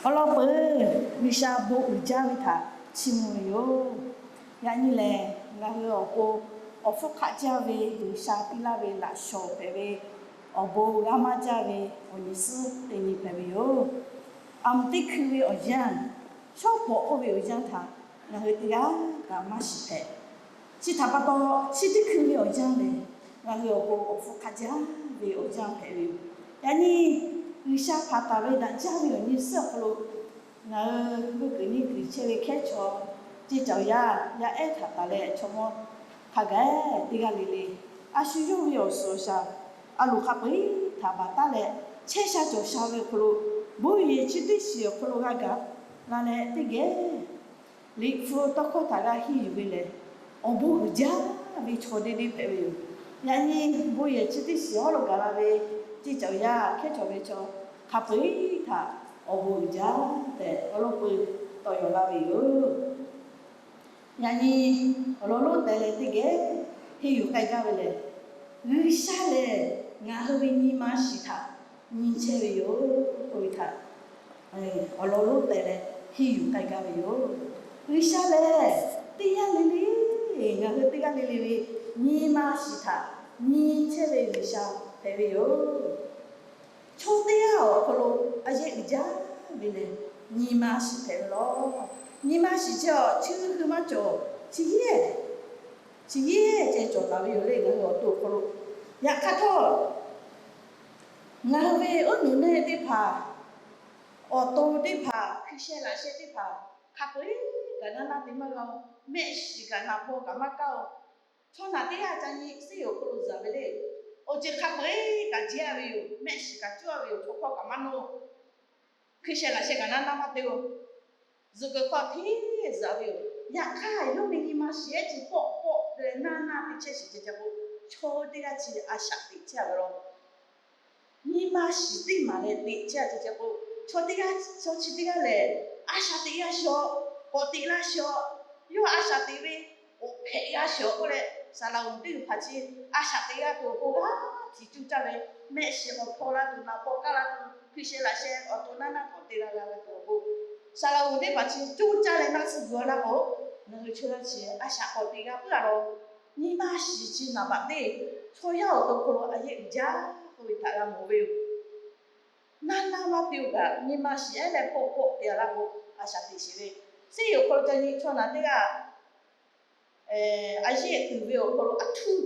Awˬ lawn peuˬ, G'uiˬsha bon uiˍ jaˇ ve htaꞈ chiˇ mvuh ve yoˬ. Yaꞈ nyi lehˬ, ngaˬ hui awˬ pon awˬ hpfuhˇ hk'aˆ jaˇ ve G'uiˬsha piˇ laˇ ve laꞈ shawˍ hpehꞈ ve awˬ bon g'a maˇ jaˇ ve awˬ nyi suhˉ teˇ nyi hpehꞈ ve yoˬ. Aˬ mvuhˬ teˇ hkui ve awˬ yanˇ, shawˉ pawˍ k'oˆ ve awˬ yanˇ htaꞈ ngaˬ hui teˇ g'aˇ kaꞈ maˇ shiˍ hpehꞈ. Chi htaꞈ pa taw, chi teˇ hkui ve awˬ yanˇ lehˬ, ngaˬ hui awˬ pon awˬ hpfuhˇ hk'aˆ jaˇ ve awˬ yanˇ hpehꞈ ve yoˬ. Yaꞈ nyi G'uiˬsha hpanˍ taˍ ve daꞈ jaˇ ve awˬ nyi suhˉ awˬ hk'aw lo, ngaˬ hui g'uˇ kuiˬ nyiˇ kuiˬ chehˇ ve hkehˉ chaw, ceˇ caoˬ yaˇ yaˇ ehˉ htaꞈ taˍ leh chaw mawˇ hk'a gaˬ teˇ g'aˇ le le, a shu yawˇ ve awˬ suhˍ awˬ shaˍ a loˍ hk'a peu-eˬ htaꞈ baˬ taˉ leh, chehˇ sha cawˬ sha ve awˬ hk'aw lo, bon yehˬ chi teˇ shiˍ awˬ hk'aw lo g'a gaˬ la leh teˇ geh Liꞈ hpu tawˇ hkawˇ htaꞈ g'a henˇ yuˬ ve lehˬ, awˬ bon uiˍ jaˇ ve chaw deˇ deˇ hpehꞈ ve yoˬ. Yaꞈ nyi bon yehˬ chi teˇ shiˍ hawˉ lo gaˬ la ve ceˇ caoˬ yaˇ hkehˉ chaw ve chaw hk'a peu-eˬ htaꞈ awˬ bon uiˍ jaˇ tehꞈ awˬ lawn peu tawˆ yaw laˇ ve yoˬ. Yaꞈ nyi awˬ lawn lonˉ teh leh teˇ geh henˇ yuˬ k'ai gaˇ ve lehˬ, G'uiˬsha lehˬ ngaˬ hui ve nyi ma shiˍ htaꞈ nyi chehˇ ve yoˬ k'oˆ ve htaꞈ awˬ lawn lonˉ teh leh henˇ yuˬ k'ai gaˇ ve yoˬ. G'uiˬsha lehˬ teˇ g'aˇ le le, ngaˬ hui teˇ g'aˇ le le ve nyi ma shiˍ htaꞈ nyi chehˇ ve G'uiˬsha hpehꞈ ve yoˬ. Chaw teˇ g'aˇ awˬ hk'aw lo a yehˉ uiˍ jaˇ ve lehˬ, nyi ma shiˍ hpehꞈ ve yoˬ. Nyi ma shiˍ chi awˬ chi hui maˇ cawˬ, chi yehˇ, chi yehˇ ceh cawˬ taˍ ve yoˬ le, ngaˬ hui awˬ to awˬ hk'aw lo. Yaꞈ hk'aˇ htawˇ, ngaˬ hui ve uˉ nuˬ neˇ teˇ hpaˍ, awˬ to teˇ hpaˍ, hkui sheh laꞈ sheh teˇ hpaˍ, hk'a peu-eˬ kaꞈ naˇ naˇ te maˇ g'a-oˬ. Mehˆ shiˍ kaꞈ naˍ paw kaꞈ maˇ kaˇ-oˬ. Chaw naˬ teˇ g'aˇ ca nyi seˇ yoˬ hk'aw lo zuhˬ ve le. Awˬ ceuˬ hk'a peu-eˬ kaꞈ jehˇ ve yoˬ. Mehˆ shiˍ kaꞈ cawˇ ve yoˬ. Chaw hkawˇ kaꞈ maˇ nawˇ. Hkui sheh laꞈ sheh kaꞈ naˇ naˇ maˇ te-oˬ. Zuhˬ kuiˬ hk'aw hteˇ zuhˬ ve yoˬ. Yaꞈ hk'aˇ, yawˇ ve nyi ma shiˍ ehˉ chi pawˆ pawˆ leh naˇ naˇ te chehˇ shiˍ ceh ceh k'o, chaw teˇ g'aˇ chi a shaꞈ teꞈ chehˇ ve yoˬ. Nyi ma shiˍ teˇ maˬ leh teꞈ chehˇ ceh ceh k'o, chaw teˇ g'aˇ, chaw chi teˇ g'aˇ lehˬ, a shaꞈ teꞈ g'a shiˍ-aw, k'awꞈ teꞈ la shiˍ-aw. Yawˇ a shaꞈ teꞈ ve k'awꞈ hpehꞈ g'a shiˍ-aw k'oˆ leh, saˍ laꞈ g'uˬ teˇ g'uiˬ hpaˍ chi a shaꞈ teꞈ g'a tuˬ awˬ pon g'aˇ htiꞈ cuˇ caˇ ve, mehˆ shiˍ k'awꞈ hpaw la tuˬ, naˍ paw kaˇ la tuˬ, hkui sheh laꞈ sheh awˬ to naˇ naˇ k'awꞈ te la g'a tuˬ awˬ pon, saˍ laꞈ g'uˬ teˇ hpaˍ chi cuˇ caˇ leh naˆ tsuhˇ gu-a laˇ k'o, ngaˬ hui chaw yaˇ chi a shaꞈ k'awꞈ teꞈ g'a puiˉ-a law. Nyi ma shiˍ chi naˍ baꞈ teˇ, chaw yaˇ awˬ to hk'aw lo a yehˉ uiˍ jaˇ k'oˆ ve htaꞈ g'a mawˬ ve yoˬ. Naˇ naˇ maˇ te-oˬ kaꞈ, nyi ma shiˍ ehˉ leh pawˆ pawˆ te-a laˇ k'o, a shaꞈ teꞈ sheˍ ve. Seˇ yoˬ hk'aw lo ca nyi chaw naˬ teˇ g'aˇ a yehˉ uiˍ ve awˬ hk'aw lo a htuˇ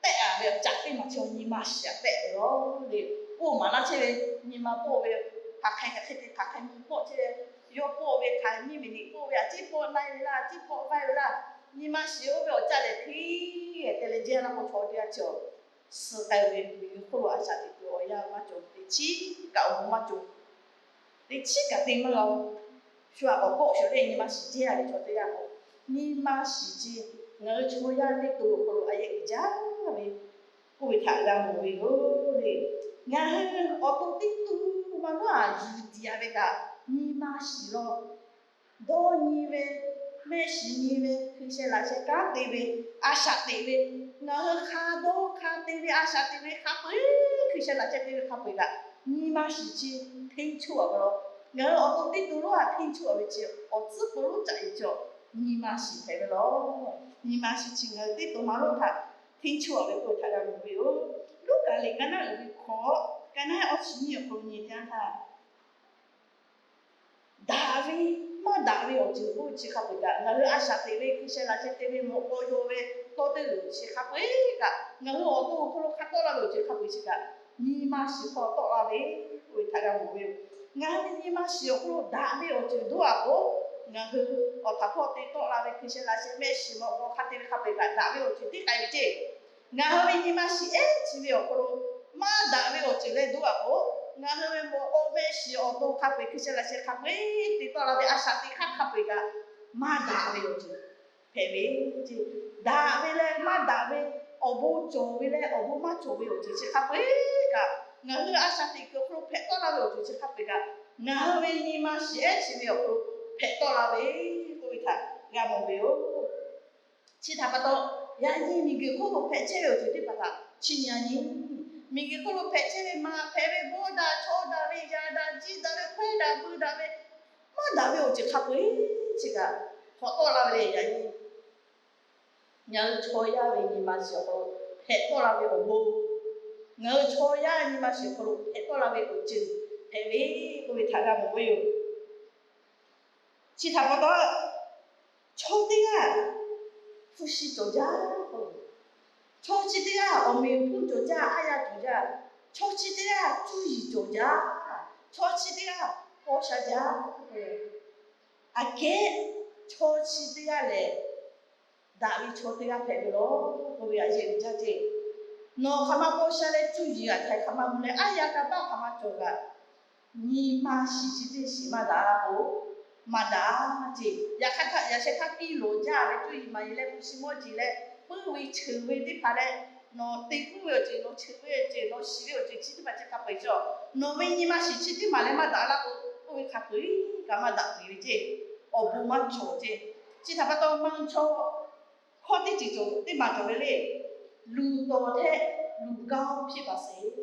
tehˆ-a ve awˬ caꞈ teˇ maˬ chaw nyi ma shiˍ-a tehˆ ve yoˬ le. Oˇ maˍ laˇ chehˇ ve, nyi ma pawˆ ve, hk'aˬ hk'e hk'aˬ hk'e te hk'aˬ hk'e mvuh pawˆ chehˇ ve, yawˇ pawˆ ve hk'aˬ nyiˇ ve niꞈ pawˆ ve, a ciˉ pawˆ laiˇ ve laˇ, a ciˉ pawˆ vaiˇ ve laˇ, nyi ma shiˍ oˇ ve awˬ caꞈ lehˬ hteˇ te leh jehˇ laˇ k'o, chaw teˇ g'aˇ chi-a suh k'ai ve miˬguiˬ hk'oˆ lo a shaꞈ teꞈ tuˬ awˬ yanˇ maˇ cawˬ, teꞈ chiˉ kaꞈ awˬ moˍ maˇ cawˬ. Teꞈ chiˉ kaꞈ te maˇ g'a-oˬ. Shu-a k'awꞈ kawˆ shawˍ leh nyi ma shiˍ jehˇ-a ve chaw teˇ g'aˇ k'o, nyi ma shiˍ chi ngaˬ hui chaw yaˇ teˇ to awˬ hk'aw lo a yehˉ uiˍ jaˇ ve k'oˆ ve htaꞈ g'a mawˬ ve yoˬ le. Ngaˬ hui awˬ to teˇ to maˇ g'a-a yuˬ tiꞈ-a ve kaꞈ, nyi ma shiˍ law. Dawˇ nyi ve, mehˆ shiˍ nyi ve, hkui sheh laꞈ sheh kanˉ te ve, a shaꞈ teꞈ ve, ngaˬ hui hk'a dawˇ hk'a te ve, a shaꞈ teꞈ ve hk'a peu-eˬ, hkui sheh laꞈ sheh te ve hk'a peu-eˬ kaꞈ, nyi ma shiˍ chi hteˇ choˆ-a ve law. Ngaˬ hui awˬ to teˇ to lonˉ-a hteˇ choˆ-a ve chi, awˬ tcuhˉ peuˬ lonˉ caꞈ-e chaw nyi ma shiˍ hpehꞈ ve law. Nyi ma shiˍ chi ngaˬ hui teˇ to maˇ lonˉ htaꞈ hteˇ choˆ-a ve k'oˆ ve htaꞈ g'a mawˬ ve yoˬ. Luˉkaꞈ liꞈ ka naˉ uiˍ ve hkawꞈ, ka naˉ awˇ chi nyiˇ awˬ hk'aw lo nyi teˇ yanˇ htaˇ, daꞈ ve maˇ daꞈ ve awˬ ceuˬ k'oˆ ve chi hk'a peu-eˬ kaꞈ, ngaˬ hui a shaꞈ teꞈ ve, hkui sheh laꞈ sheh te ve, mawꞈ k'aw yaw ve, tawˇ teˇ g'uiˬ chi hk'a peu-eˬ kaꞈ, ngaˬ hui awˬ to awˬ hk'aw lo hk'a tawˆ laˇ ve awˬ ceuˬ hk'a peu-eˬ chi kaꞈ, nyi ma shiˍ hk'aw tawˆ la ve k'oˆ ve htaꞈ g'a mawˬ ve yoˬ. Ngaˬ hui ve nyi ma shiˍ awˬ hk'aw lo daꞈ ve awˬ ceuˬ doˇ-a k'o, ngaˬ hui awˬ htaꞈ hpawˇ te tawˆ la ve hkui sheh laꞈ sheh mehˆ shiˍ mawꞈ k'aw hk'a te ve hk'a peu-eˬ kaꞈ daꞈ ve awˬ ceuˬ tiˉ k'ai ve ceˇ. Ngaˬ hui ve nyi ma shiˍ ehˉ chi ve awˬ hk'aw lo maˇ daꞈ ve awˬ ceuˬ leh doˇ-a k'o, ngaˬ hui ve mawꞈ k'aw mehˆ shiˍ awˬ to hk'a peu-eˬ hkui sheh laꞈ sheh hk'a peu-eˬ te tawˆ la ve a shaꞈ teꞈ hk'aˇ hk'a peu-eˬ kaꞈ, maˇ daꞈ ve awˬ ceuˬ hpehꞈ ve ceˇ. Daꞈ ve leh maˇ daꞈ ve, awˬ bon cawˬ ve leh awˬ bon maˇ cawˬ ve awˬ ceuˬ chi hk'a peu-eˬ kaꞈ, ngaˬ hui a shaꞈ teꞈ kuiˬ awˬ hk'aw lo hpehꞈ tawˆ la ve awˬ ceuˬ chi hk'a peu-eˬ kaꞈ, ngaˬ hui ve nyi ma shiˍ ehˉ chi ve awˬ hk'aw lo hpehꞈ tawˆ la ve k'oˆ ve htaꞈ g'a mawˬ ve yoˬ. Chi htaꞈ pa taw, yaꞈ nyi miˬguiˬ hk'oˆ lo hpehꞈ chehˇ ve awˬ ceuˬ teˇ hpaˍ htaꞈ chiˇ nyi-a nyi. Miˬguiˬ hk'oˆ lo hpehꞈ chehˇ ve maꞈ hpehꞈ ve, bawˇ daꞈ chawˇ daꞈ ve, yaꞈ daꞈ jiˇ daꞈ ve, hkawehˉ daꞈ bui daꞈ ve, maˇ daꞈ ve awˬ ceuˬ hk'a peu-eˬ chi kaꞈ hk'awꞈ tawˆ la ve le. Yaꞈ nyi ngaˬ hui chaw yaˇ ve nyi ma shiˍ awˬ hk'aw lo hpehꞈ tawˆ la ve awˬ bon, ngaˬ hui chaw yaˇ nyi ma shiˍ awˬ hk'aw lo hpehꞈ tawˆ la ve awˬ ceuˬ hpehꞈ ve k'oˆ ve htaꞈ g'a mawˬ ve yoˬ. Chi htaꞈ pa taw, chaw teˇ g'aˇ hpu shi cawˬ jaˇ, chaw chi teˇ g'aˇ awˬ meꞈ awˬ hponˇ cawˬ jaˇ, aˉ yaˇ cawˬ jaˇ, chaw chi teˇ g'aˇ cuˇ yiˍ cawˬ jaˇ, chaw chi teˇ g'aˇ paw sha jaˇ. Aꞈ kehˉ, chaw chi teˇ g'aˇ lehˬ daꞈ ve chaw teˇ g'aˇ hpehꞈ ve laˬ k'oˆ ve a yehˬ uiˍ jaˇ ceˇ. Nawˬ hk'aˬ ma paw sha leh cuˇ yiˍ g'aꞈ htaiˍ hk'aˬ ma mvuh leh aˉ yaˇ kanˇ paˆ hk'aˬ ma cawˬ kaꞈ, nyi ma shiˍ chi teˇ shiˍ maˇ daꞈ k'o, maˇ daꞈ ceˇ. Yaꞈ hk'aˇ htaꞈ yaꞈ sheh htaˇ piˇ lawˬ jaˇ ve cuˇ yiˍ maˍ yiˍ leh hpu shi mawˇ jeˬ leh puiˉ ve cheuˬ ve teˇ hpaˍ leh, nawˬ te puiˉ ve awˬ ceuˬ, nawˬ cheuˬ ve awˬ ceuˬ, nawˬ shiˍ ve awˬ ceuˬ chi teˇ hpaˍ chi hk'a peu-eˬ cawˬ. Nawˬ ve nyi ma shiˍ chi teˇ maˍ leh maˇ daꞈ laˇ k'o, oˇ ve hk'a peu-eˬ kaꞈ maˇ daꞈ peuˬ ve ceˇ. Awˬ bon maˇ cawˬ ceˇ. Chi htaꞈ pa taw, maˇ chaw hkawˇ teˇ ceuˬ cawˬ teˇ maˍ cawˬ ve le. Luˬ tawˍ htehꞈ luˬ gaˇ piˇ baˬ sheˍ.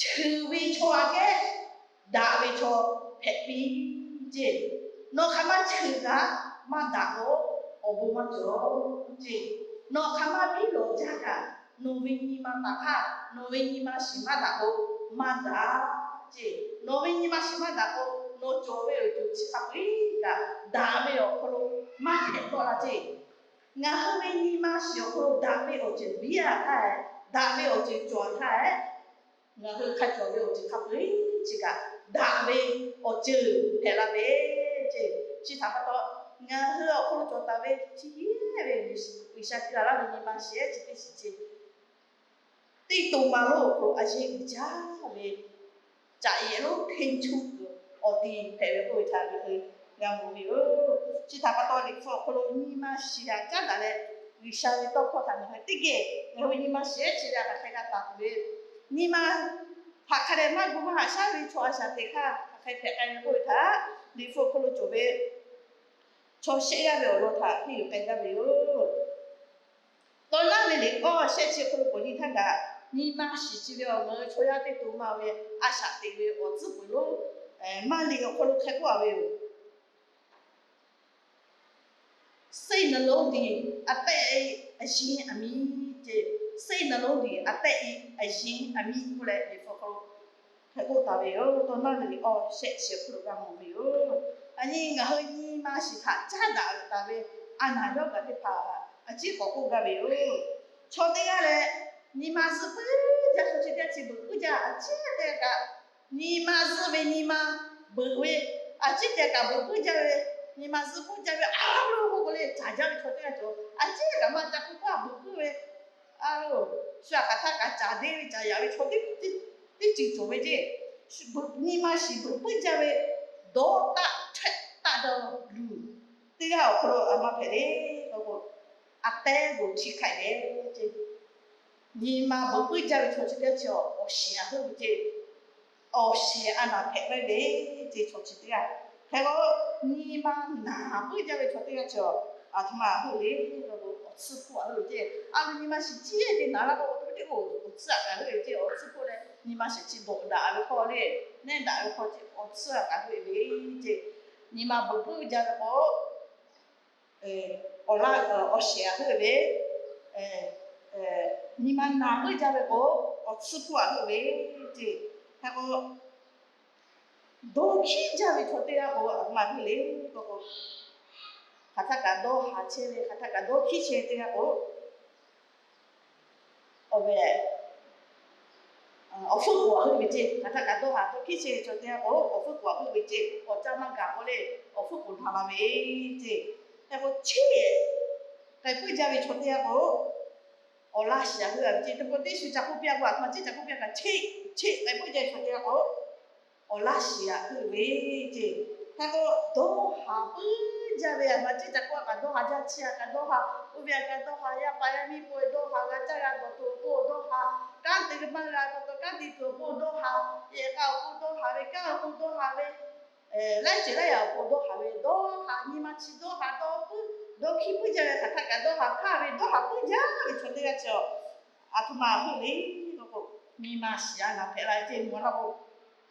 Cheuˬ ve chaw aꞈ kehˉ daꞈ ve chaw hpehꞈ piˇ ceˇ. Nawˬ hk'aˬ ma cheuˬ kaꞈ maˇ daꞈ k'o, awˬ bon maˇ cawˬ ceˇ. Nawˬ hk'aˬ ma piˇ lawˬ jaˇ kaꞈ, nawˬ ve nyi ma taˍ hk'aˇ nawˬ ve nyi ma shiˍ maˇ daꞈ k'o, maˇ daꞈ ceˇ. Nawˬ ve nyi ma shiˍ maˇ daꞈ k'o, nawˬ cawˬ ve awˬ ceuˬ chi hk'a peu-eˬ kaꞈ daꞈ ve awˬ hk'aw lo maˇ hpehꞈ tawˆ la ceˇ. Ngaˬ hui ve nyi ma shiˍ awˬ hk'aw lo daꞈ ve awˬ ceuˬ biˇ a htaˇ, daꞈ ve awˬ ceuˬ cawˬ a htaˇ, ngaˬ hui hk'a cawˬ ve awˬ ceuˬ hk'a peu-eˬ chi kaꞈ daꞈ ve awˬ ceuˬ hpehꞈ la ve ceˇ. Chi htaꞈ pa taw, ngaˬ hui awˬ hk'aw lo cawˬ taˍ ve chi hk'e ve G'uiˬsha te la laˇ ve nyi ma shiˍ ehˉ chi teˇ shiˍ ceˇ, teˇ to ma lo awˬ hk'aw lo a yehˬ uiˍ jaˇ ve caꞈ yehˬ lonˉ hk'e cuˇ awˬ ti hpehꞈ ve k'oˆ ve htaꞈ ngaˬ hui g'a mawˬ ve yoˬ. Chi htaꞈ pa taw, Liꞈ hpu awˬ hk'aw lo nyi ma shiˍ htaꞈ caˉ daꞈ leh, G'uiˬsha ve tawˇ hkawˇ htaꞈ ngaˬ hui teˇ geh ngaˬ hui ve nyi ma shiˍ ehˉ chi ve a hk'aˬ hk'e g'a taˍ tuˬ ve, nyi ma htaꞈ hk'a dehꞈ maˇ gu maˇ haꞈ shaˉ ve chaw a shaꞈ teꞈ hk'aˇ hk'aˬ hk'e hpehꞈ k'ai ve k'oˆ ve htaꞈ Liꞈ hpu awˬ hk'aw lo cawˬ ve chaw shehˆ g'aˇ ve awˬ lawn htaꞈ henˇ yuˬ k'ai gaˇ ve yoˬ. Tawˇ laˇ ve liꞈ k'awˇ shehˆ chi hk'aw lo k'awꞈ nyi htaˇ kaꞈ, nyi ma shiˍ chi ve awˬ ngaˬ hui chaw yaˇ teˇ to maˇ ve a shaꞈ teꞈ ve awˬ tcuhˉ peuˬ lonˉ maˇ liꞈ awˬ hk'aw lo hk'e k'oˆ a ve yoˬ. စိတ်နှလုံးသည် အသက်အရွယ် အရင်းအမြစ် ceˇ, စိတ်နှလုံးသည် အသက်အရွယ် အရင်းအမြစ် k'oˆ leh Liꞈ hpu hk'aw lo hk'e k'oˆ taˍ ve yoˬ. Tawˇ naˉ ve liꞈ k'awˇ shehˆ chi hk'aw lo g'a mawˬ ve yoˬ. A nyi ngaˬ hui nyi ma shiˍ htaꞈ caˉ daꞈ taˍ ve a naˍ yawˇ kaꞈ teˇ hpaˍ a ciˉ k'awꞈ k'oˆ gaˇ ve yoˬ. Chaw teˇ g'aˇ leh nyi ma zuhˆ puiˉ jaˇ, chaw chi teˇ g'aˇ chi beuꞈ puiˉ jaˇ, a ciˉ teˇ g'aˇ kaꞈ nyi ma zuhˆ ve nyi ma beuꞈ ve, a ciˉ teˇ g'aˇ kaꞈ beuꞈ puiˉ jaˇ ve, nyi ma zuhˆ puiˉ jaˇ ve a loˬ k'oˆ k'o le, caˍ jaˇ ve chaw teˇ g'aˇ cawˬ, a ciˉ kaꞈ maˇ ca k'oˆ k'oˆ a beuꞈ puiˉ ve a loˬ, shu a hk'aˬ htaˇ kaꞈ caˍ deˇ ve caˍ yaꞈ ve chaw teˇ ceuˬ cawˬ ve ceˇ. Nyi ma shiˍ beuꞈ puiˉ jaˇ ve dawˇ taˆ chehˇ taˆ daw luˬ teˇ g'aˇ awˬ hk'aw lo a maˇ hpehꞈ le k'oˆ k'o, a tehˉ g'oˬ htiˇ hk'aiˆ leh ceˇ. Nyi ma beuꞈ puiˉ jaˇ ve chaw chi teˇ g'aˇ chi awˬ shehˍ a heuˆ ve ceˇ. Awˬ shehˍ a naˍ hpehꞈ ve le ceˇ, chaw chi teˇ g'aˇ. Hk'e k'o, nyi ma naˍ puiˉ jaˇ ve chaw teˇ g'aˇ chi a htoꞈ ma a heuˆ le k'oˆ k'o, awˬ tsuhˇ hpfuhˆ a heuˆ ve ceˇ. A loˬ nyi ma shiˍ ciˉ te naˍ laˇ k'o, teˇ k'o awˬ tsuhˇ a kaꞈ heuˆ ve ceˇ. Awˬ tsuhˇ hpfuhˆ leh nyi ma shiˍ chi dawꞈ daꞈ ve hk'aw le, nehˉ daꞈ ve hk'aw ceˇ, awˬ tsuhˇ a kaꞈ heuˆ ve ceˇ. Nyi ma beuꞈ puiˉ jaˇ ve k'o, awˬ laˇ awˬ shehˍ a heuˆ ve, nyi ma naˍ puiˉ jaˇ ve k'o, awˬ tsuhˇ hpfuhˆ a heuˆ ve ceˇ. Hk'e k'o, dawˇ hkiˉ jaˇ ve chaw teˇ g'aˇ k'o, a htoꞈ ma heuˆ le k'oˆ k'o, hk'aˬ htaˇ kaꞈ dawˇ haˍ chehˇ ve, hk'aˬ htaˇ kaꞈ dawˇ hkiˉ chehˇ teˇ g'aˇ k'o, awˬ ve awˬ hpfuhˇ k'oˍ a heuˆ ve ceˇ. Hk'aˬ htaˇ kaꞈ dawˇ haˍ dawˇ hkiˉ chehˇ ve chaw teˇ g'aˇ k'o, awˬ hpfuhˇ k'oˍ a heuˆ ve ceˇ. Awˬ caˇ maˇ gaˬ k'o le, awˬ hpfuhˇ k'oˍ htaꞈ la ve ceˇ. Hk'e k'o, chi k'ai puiˉ jaˇ ve chaw teˇ g'aˇ k'o, awˬ laˇ shiˍ a heuˆ ve ceˇ. Teˇ pawˆ teˇ shu ca k'oˆ piˇ a k'o, a htoꞈ ma ciˉ ca k'oˆ piˇ a kaꞈ, chi k'ai puiˉ jaˇ ve chaw teˇ g'aˇ k'o, awˬ laˇ shiˍ a heuˆ ve ceˇ. Hk'e k'o, dawˇ haˍ puiˉ jaˇ ve a ma ciˉ ca k'oˆ a kaꞈ dawˇ haˍ, jaˇ chi a kaꞈ dawˇ haˍ, oˇ ve a kaꞈ dawˇ haˍ, yaˇ paˍ yaˇ miˇ k'oˆ ve dawˇ haˍ, g'a caˇ g'a dawˬ tuˬ awˬ pon dawˇ haˍ, kanˉ te maˇ g'a dawˬ tuˬ kanˉ te tuˬ awˬ pon dawˇ haˍ, yehˬ k'a awˬ pon dawˇ haˍ ve, kanˉ awˬ pon dawˇ haˍ ve, laiˉ ceuˬ laiˉ yaꞈ awˬ pon dawˇ haˍ ve, dawˇ haˍ nyi ma chi dawˇ haˍ dawˇ puiˉ dawˇ hkiˉ puiˉ jaˇ ve, hk'aˬ htaˇ kaꞈ dawˇ haˍ hkanˇ ve, dawˇ haˍ puiˉ jaˇ ve chaw teˇ g'aˇ chi a htoꞈ ma heuˆ le k'oˆ k'o, nyi ma shiˍ a naˍ hpehꞈ la ve ceˇ. Mvuhˇ naw k'o,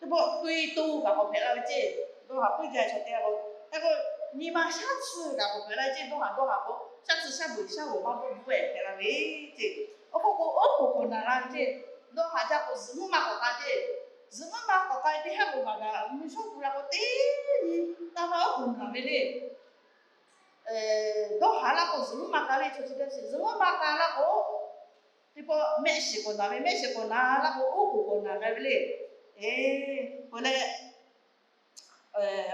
teˇ pawˆ k'oˆ e to kaꞈ k'awꞈ hpehꞈ la ve ceˇ. Dawˇ haˍ puiˉ jaˇ chaw teˇ g'aˇ k'o, hk'e k'o nyi ma shaˉ tsuhˇ kaꞈ k'awꞈ hpehꞈ la ve ceˇ. Dawˇ haˍ dawˇ haˍ k'o shaˉ tsuhˇ shaˉ beuꞈ shaˉ g'oˍ maˇ bvuhˆ bvuhˆ e hpehꞈ la ve ceˇ. Awˬ hk'oˆ k'o oˉ k'oˍ k'awꞈ naˍ la ve ceˇ. Dawˇ haˍ jaˇ k'o zuhꞈ muiˉ ma k'awꞈ k'ai ceˇ. Zuhꞈ muiˉ ma k'awꞈ k'ai teˇ haˉ k'o maˬ kaꞈ mvuhˇ shawˉ gu la k'o teˇ nyi taˇ maˇ oˉ k'oˍ naˍ ve le. Dawˇ haˍ laˇ k'o zuhꞈ muiˉ ma k'ai ve chaw chi teˇ shiˍ zuhꞈ muiˉ ma k'ai laˇ k'o, teˇ pawˆ mehˆ shiˍ k'awꞈ naˍ ve, mehˆ shiˍ k'awꞈ naˍ laˇ k'o oˉ k'oˍ k'awꞈ naˍ k'ai ve le. Eˬ, peuˬ leh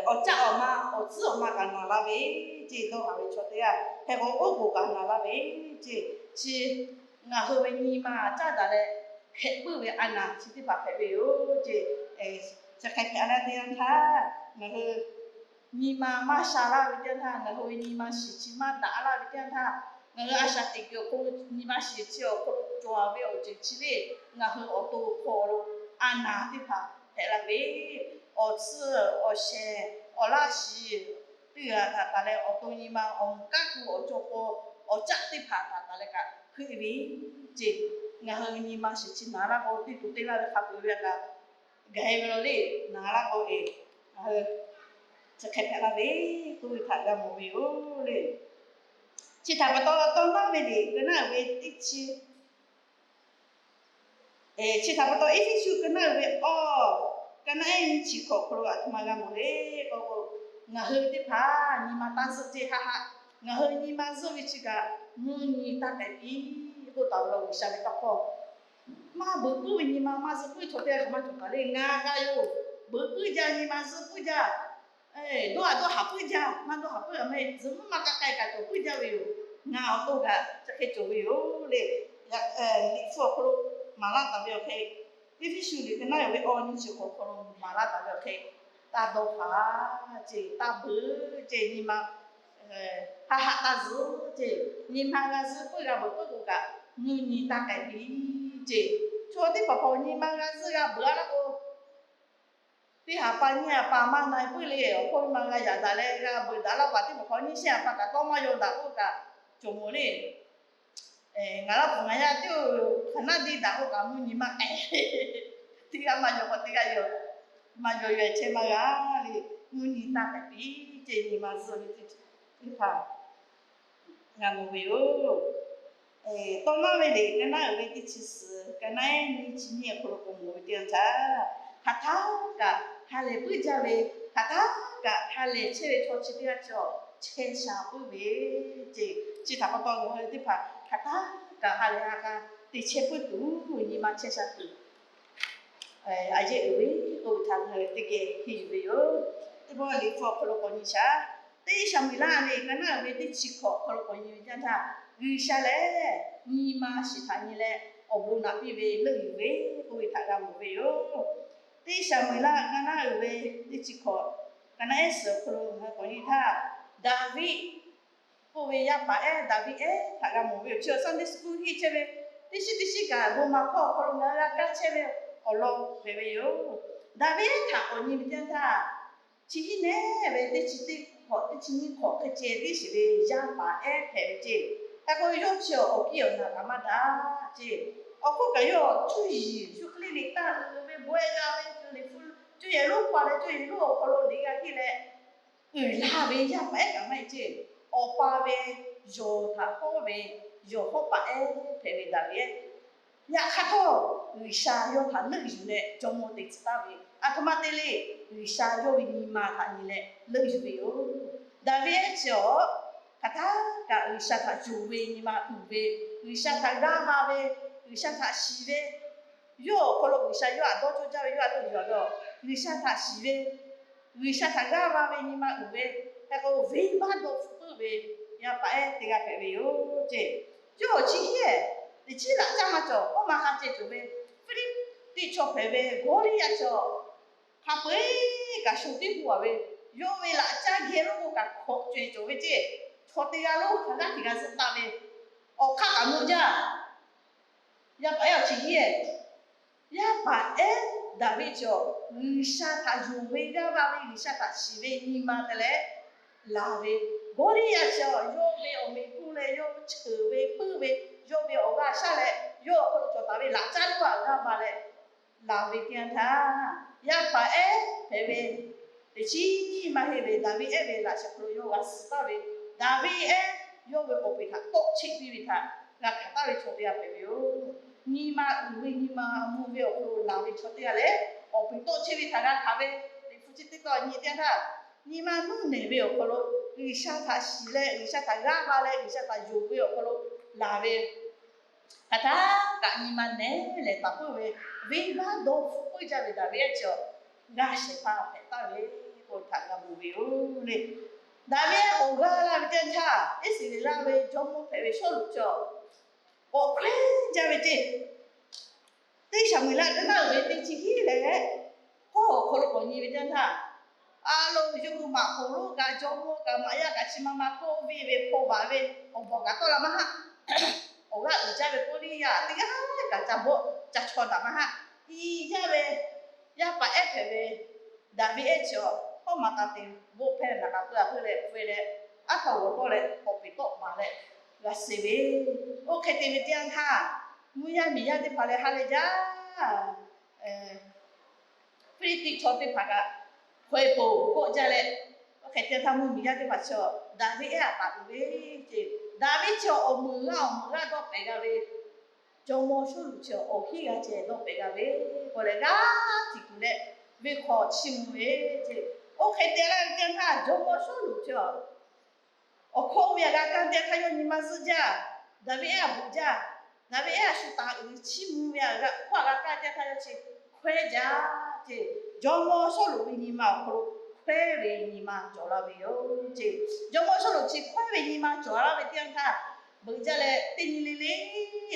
awˬ caˆ awˬ ma awˬ tcuhˉ awˬ ma kaꞈ naˍ la ve ceˇ. Dawˇ haˍ ve chaw teˇ g'aˇ hk'e k'o oˉ k'oˍ kaꞈ naˍ la ve ceˇ. Chi ngaˬ hui ve nyi ma caˉ daꞈ leh hpehꞈ puiˉ ve a naˍ chi teˇ hpaˍ hpehꞈ ve yoˬ ceˇ. Chi hk'e hpehꞈ la teˇ yanˇ htaˇ ngaˬ hui nyi ma maˇ sha laˇ ve teˇ yanˇ htaˇ, ngaˬ hui ve nyi ma shiˍ chi maˇ daꞈ laˇ ve teˇ yanˇ htaˇ, ngaˬ hui a shaꞈ teꞈ kuiˬ awˬ hk'aw lo nyi ma shiˍ chi awˬ hk'aw lo cawˬ ve awˬ ceuˬ chi le, ngaˬ hui awˬ to awˬ hk'aw lo a naˍ teˇ hpaˍ hpehꞈ la ve, awˬ tsuhˇ awˬ shehˍ awˬ laˇ shiˍ teˇ g'aˇ htaꞈ taˍ leh awˬ to nyi ma awˬ moˍ kanˉ ku awˬ cawˬ k'o awˬ caˆ teˇ hpaˍ htaꞈ taˍ leh kaꞈ heuˆ ve ceˇ. Ngaˬ hui nyi ma shiˍ chi naˍ laˇ k'o teˇ to teˇ laˇ ve hk'a peuˬ ve a kaꞈ gaˬ e ve law le. Naˍ laˇ k'o eˬ, ngaˬ hui chi hk'e hpehꞈ la ve k'oˆ ve htaꞈ g'a mawˬ ve yoˬ le. Chi htaꞈ pa taw tawˇ naˉ ve liꞈ ka naˉ uiˍ ve teˇ chi, chi htaꞈ pa taw Eˇfeˇsuꞈ ka naˉ uiˍ ve awˬ, ka naˉ ehˉ nyiˇ chi hkawꞈ hk'aw lo aˬ htoꞈ ma g'a mawˬ le k'o, ngaˬ hui teˇ hpaˍ nyi ma taˇ zuhˆ ceˇ haˆ haˆ. Ngaˬ hui nyi ma zuhˆ ve chi kaꞈ mvuhˇ nyi taˇ k'ehꞈ piˇ k'oˆ taˍ ve law G'uiˬsha ve tawˇ hkawˇ. Maˇ beuꞈ puiˉ ve nyi ma maˇ zuhˆ puiˉ chaw teˇ g'aˇ kaꞈ maˇ cawˬ kaꞈ le. Ngaˬ g'a yoˬ, beuꞈ puiˉ jaˇ, nyi ma zuhˆ puiˉ jaˇ. Dawˇ haˍ dawˇ haˍ puiˉ jaˇ, maˇ dawˇ haˍ puiˉ a meh zuhꞈ muiˉ maˇ k'ai k'ai kaꞈ cawˬ puiˉ jaˇ ve yoˬ. Ngaˬ awˬ to kaꞈ chi hk'e cawˬ ve yoˬ le. Liꞈ hpu awˬ hk'aw lo maˍ laˇ taˍ ve awˬ hk'e, Eˇfeˇsuꞈ liꞈ ka naˉ uiˍ ve awˬ nyi chi hk'awꞈ hk'aw lo maˍ laˇ taˍ ve awˬ hk'e, taˇ dawˇ haˍ ceˇ, taˇ beuꞈ ceˇ, nyi ma haˆ haˆ taˇ zuhˆ ceˇ. Nyi ma g'a zuhˆ puiˉ g'a beuꞈ puiˉ k'o kaꞈ mvuhˇ nyi taˇ k'ehꞈ piˇ ceˇ. Chaw teˇ hpaˍ hpaˍ nyi ma g'a zuhˆ g'a beuꞈ a laˇ k'o, teˇ haˍ pa nyiˇ haˍ pa maˇ na e puiˉ le. Awˬ hkawˇ ve ma g'a yaꞈ daꞈ leh g'a beuꞈ daꞈ laˇ pa teˇ hpaˍ hpaˍ nyiˇ shehˆ haˍ pa kaꞈ tawˇ maˇ yaw daꞈ k'oˆ kaꞈ cawˬ mawˬ le. Ngaˬ laˇ peuˬ ngaˬ yaˇ teˇ hpaˍ naˉ deˇ daꞈ k'oˆ kaꞈ mvuhˇ nyi maˇ k'ehꞈ. Teˇ g'aˇ maˇ yaw k'o teˇ g'aˇ yaw, maˇ yaw yaw chehˇ maˇ g'a le. Mvuhˇ nyi taˇ k'ehꞈ piˇ ceˇ, nyi ma zuhˆ ve teˇ hpaˍ g'a mawˬ ve yoˬ. Tawˇ naˉ ve liꞈ ka naˉ uiˍ ve teˇ chi suhˍ ka naˉ ehˉ nyiˇ chi nyiˇ awˬ hk'aw lo k'awꞈ mawˬ ve teˇ yanˇ htaˇ, hk'aˬ htaˇ kaꞈ ha lehˬ puiˉ jaˇ ve, hk'aˬ htaˇ kaꞈ ha lehˬ chehˇ ve chaw chi teˇ g'aˇ cawˬ chehˇ sha puiˉ ve ceˇ. Chi htaꞈ pa taw ngaˬ hui teˇ hpaˍ hk'aˬ htaˇ kaꞈ ha lehˬ ha k'a te chehˇ puiˉ tuˬ nyi ma chehˇ sha tuˬ a yehˇ uiˍ ve k'oˆ ve htaꞈ ngaˬ hui teˇ geh henˇ yuˬ ve yoˬ. Teˇ pawˆ liꞈ hpu awˬ hk'aw lo k'awꞈ nyi shaˍ. Teˇ Saˍmo-eˍlaˆ liꞈ ka naˉ uiˍ ve teˇ chi hkawꞈ awˬ hk'aw lo k'awꞈ nyi ve teˇ yanˇ htaˇ, G'uiˬsha lehˬ nyi ma shiˍ htaꞈ nyi leh awˬ bon naꞈ piˇ ve leuˆ yuˬ ve k'oˆ ve htaꞈ g'a mawˬ ve yoˬ. Teˇ Saˍmo-eˍlaˆ ka naˉ uiˍ ve teˇ chi hkawꞈ ka naˉ ehˉ suhˍ awˬ hk'aw lo ngaˬ hui k'awꞈ nyi htaˇ, Daˍviˆ k'oˆ ve yaˇ paˍ ehˉ Daˍviˆ ehˉ htaꞈ g'a mawˬ ve yoˬ. Chi awˬ Sunday school henˇ chehˇ ve teˇ shiˉ teˇ shiˉ kaꞈ bon ma hkawˇ awˬ hk'aw lo ngaˬ hui g'a kaˇ chehˇ ve awˬ lawn hpehꞈ ve yoˬ. Daˍviˆ ehˉ htaꞈ k'awꞈ nyi ve teˇ yanˇ htaˇ, chi hiˉ nehˉ ve teˇ chi teˇ hkawꞈ teˇ chi nyiˇ hkawꞈ hk'e ceh tiˉ shiˍ ve yaˇ paˍ ehˉ hpehꞈ ve ceˇ. Hk'e k'o yawˇ chi awˬ kiˇ awˬ naˬ kaꞈ maˇ daꞈ ceˇ. Awˬ hk'oˆ kaꞈ yawˇ cuˇ yiˍ shu hk'e le liꞈ taˇ uiˍ ve bawehˇ g'a ve liꞈ hpu cuˇ yiˍ lonˉ pa leh cuˇ yiˍ lonˉ awˬ hk'aw lo liꞈ g'a henˇ leh uiˍ la ve yaˇ paˍ ehˉ kaꞈ maˇ heˆ ceˇ. Awˬ pa ve yawˬ htaꞈ hawˉ ve yawˬ hawˉ paˍ ehˉ hpehꞈ ve Daˍviˆ ehˉ. Yaꞈ hk'aˇ htawˇ, G'uiˬsha yawˇ htaꞈ leuˆ yuˬ leh jawˇmawˇ te tcuh taˍ ve, aˬ htoꞈ ma te le, G'uiˬsha yawˇ ve nyi ma htaꞈ nyi leh leuˆ yuˬ ve yoˬ. Daˍviˆ ehˉ chi awˬ hk'aˬ htaˇ kaꞈ G'uiˬsha htaꞈ yonˍ ve nyi ma uiˍ ve, G'uiˬsha htaꞈ g'aˇ va ve, G'uiˬsha htaꞈ shiˍ ve, yawˇ awˬ hk'aw lo G'uiˬsha yawˇ htaꞈ dawˇ cawˇ jaˇ ve yawˇ htaꞈ leuˆ yuˬ a ve, G'uiˬsha htaꞈ shiˍ ve, G'uiˬsha htaꞈ g'aˇ va ve nyi ma uiˍ ve, hk'e k'o venˇbaˆ dawˇ hpfuhˆ puiˉ ve yaˇ paˍ ehˉ teˇ g'aˇ hpehꞈ ve yoˬ ceˇ. Yawˇ chi hiˉ ehˉ teꞈ chiˉ laꞈ caˇ maˇ cawˬ, awˇ ma hk'a ceh cawˬ ve Hpiˇliˇtiˆ chaw hpehꞈ ve Gawˇliˇyaꞈ chaw hk'a peu-eˬ kaꞈ sho tiˉ k'oˆ a ve, yawˇ ve laꞈ caˇ geh lonˉ k'o kaꞈ hkawꞈ cawehˬ cawˬ ve ceˇ. Chaw teˇ g'aˇ lonˉ hk'a g'aˇ hteꞈ g'a zuhˆ taˍ ve, awˬ hk'aˇ kaꞈ mvuh jaˇ. Yaˇ paˍ ehˉ awˬ chi hiˉ ehˉ, yaˇ paˍ ehˉ Daˍviˆ chi awˬ G'uiˬsha htaꞈ yonˍ ve g'aˇ va ve, G'uiˬsha htaꞈ shiˍ ve nyi ma te leh laˬ ve, Gawˇliˇyaꞈ chi awˬ yawˇ ve awˬ meꞈ hk'oˆ leh yawˇ cheuˬ ve puiˉ ve, yawˇ ve awˬ g'aˇ shaˉ leh yawˇ awˬ hk'aw lo cawˬ taˍ ve laꞈ caˇ lonˉ a g'aˇ va leh laˬ ve teˇ yanˇ htaˇ, yaˇ paˍ ehˉ hpehꞈ ve, teꞈ chiˉ maˇ heˆ ve Daˍviˆ ehˉ ve laꞈ sheh hk'aw lo yawˇ g'a suh taˍ ve, Daˍviˆ ehˉ yawˇ ve k'awˍ peˍ htaꞈ tawˆ cheˆ piˇ ve htaꞈ g'a hkanˍ taˍ ve chaw teˇ g'aˇ hpehꞈ ve yoˬ. Nyi ma uiˍ ve, nyi ma mvuh ve awˬ hk'aw lo laˬ ve chaw teˇ g'aˇ lehˬ, k'awˍ peˍ tawˆ cheˆ ve htaꞈ g'a hkanˍ ve, Liꞈ hpu chi teˇ tawn nyi teˇ yanˇ htaˇ, nyi ma nuˇ nehˬ ve awˬ hk'aw lo G'uiˬsha htaꞈ shiˍ leh, G'uiˬsha htaꞈ g'aˇ va leh, G'uiˬsha htaꞈ yonˍ ve awˬ hk'aw lo laˬ ve hk'aˬ htaˇ kaꞈ nyi ma nehˬ leh taˍ puiˉ ve, venˇbaˆ dawˇ hpfuhˆ puiˉ jaˇ ve Daˍviˆ ehˉ chi awˬ g'aˇ shehˍ hpaˇ hpehꞈ taˍ ve k'oˆ ve htaꞈ g'a mawˬ ve yoˬ le. Daˍviˆ ehˉ k'awꞈ g'aˇ la ve teˇ yanˇ htaˇ, Iˉsaˍreˍlaˆ ve jawˇmawˇ hpehꞈ ve Sawˉluꞈ chi awˬ k'awꞈ hkawehˇ jaˇ ve ceˇ. Teˇ Saˍmo-eˍlaˆ ka naˆ uiˍ ve teˇ chi hiˉ leh k'awˇ awˬ hk'aw lo k'awꞈ nyi ve teˇ yanˇ htaˇ, a lo yawˇ hui maꞈ k'oˍ lonˉ kaꞈ jawˇmawˇ kaꞈ maꞈ yaˇ kaꞈ chi ma ma kawˆ ve ve hpawˇ baˬ ve awˬ bawˬ kaꞈ tawˆ la maˇ haˆ. Awˬ g'aˇ uiˍ jaˇ ve Kawˇliˇyaꞈ teˇ g'aˇ kaꞈ ca bawˆ ca chaw daꞈ maˇ haˆ. I jaˇ ve yaˇ paˍ ehˉ hpehꞈ ve Daˍviˆ ehˉ chi awˬ hawˉ maˍ taˍ te bawˆ hpehˇ naˍ k'a peu a heuˆ leh hpu ve leh, aˉ hk'aw g'awˬ tawˆ leh k'awꞈ peˍ tawˆ baˬ leh g'a suh ve. Oˇ hk'e te ve teˇ yanˇ htaˇ, mvuhˇ yaˇ miˬ yaˇ teˇ hpaˍ leh ha leh jaˇ Hpiˇliˇtiˆ chaw teˇ hpaˍ kaꞈ hkawehˇ poˬ kawˆ jaˇ leh, oˇ hk'e te htaˇ mvuhˇ miˬ yaˇ teˇ hpaˍ chi Daˍviˆ ehˉ htaꞈ taˍ tuˬ ve ceˇ. Daˍviˆ chi awˬ meuˍ g'aˇ awˬ meuˍ g'aˇ dawˇ pehˍ g'a ve, jawˇmawˇ Sawˉluꞈ chi awˬ hiˉ g'a ceh dawˇ pehˍ g'a ve k'oˆ leh g'aˇ tiꞈ kuˬ leh venˇ hk'aw chiˇ mvuh ve ceˇ. Oˇ hk'e te laˇ ve teˇ yanˇ htaˇ jawˇmawˇ Sawˉluꞈ chi awˬ hkawˇ oˇ ve g'a kaˇ teˇ htaˇ yawˇ nyi ma zuhˆ jaˇ. Daˍviˆ ehˉ a bvuhꞈ jaˇ. Daˍviˆ ehˉ a shu taˍ uiˍ chiˇ mvuh ve a g'a hkawˇ g'a kaˇ teˇ htaˇ yawˇ chi hkawehˇ jaˇ ceˇ. Jawˇmawˇ Sawˉluꞈ ve nyi ma awˬ hk'aw lo hkawehˇ ve nyi ma cawˬ la ve yoˬ ceˇ. Jawˇmawˇ Sawˉluꞈ chi hkawehˇ ve nyi ma cawˬ laˇ ve teˇ yanˇ htaˇ, beuꞈ jaˇ leh teˇ nyi le le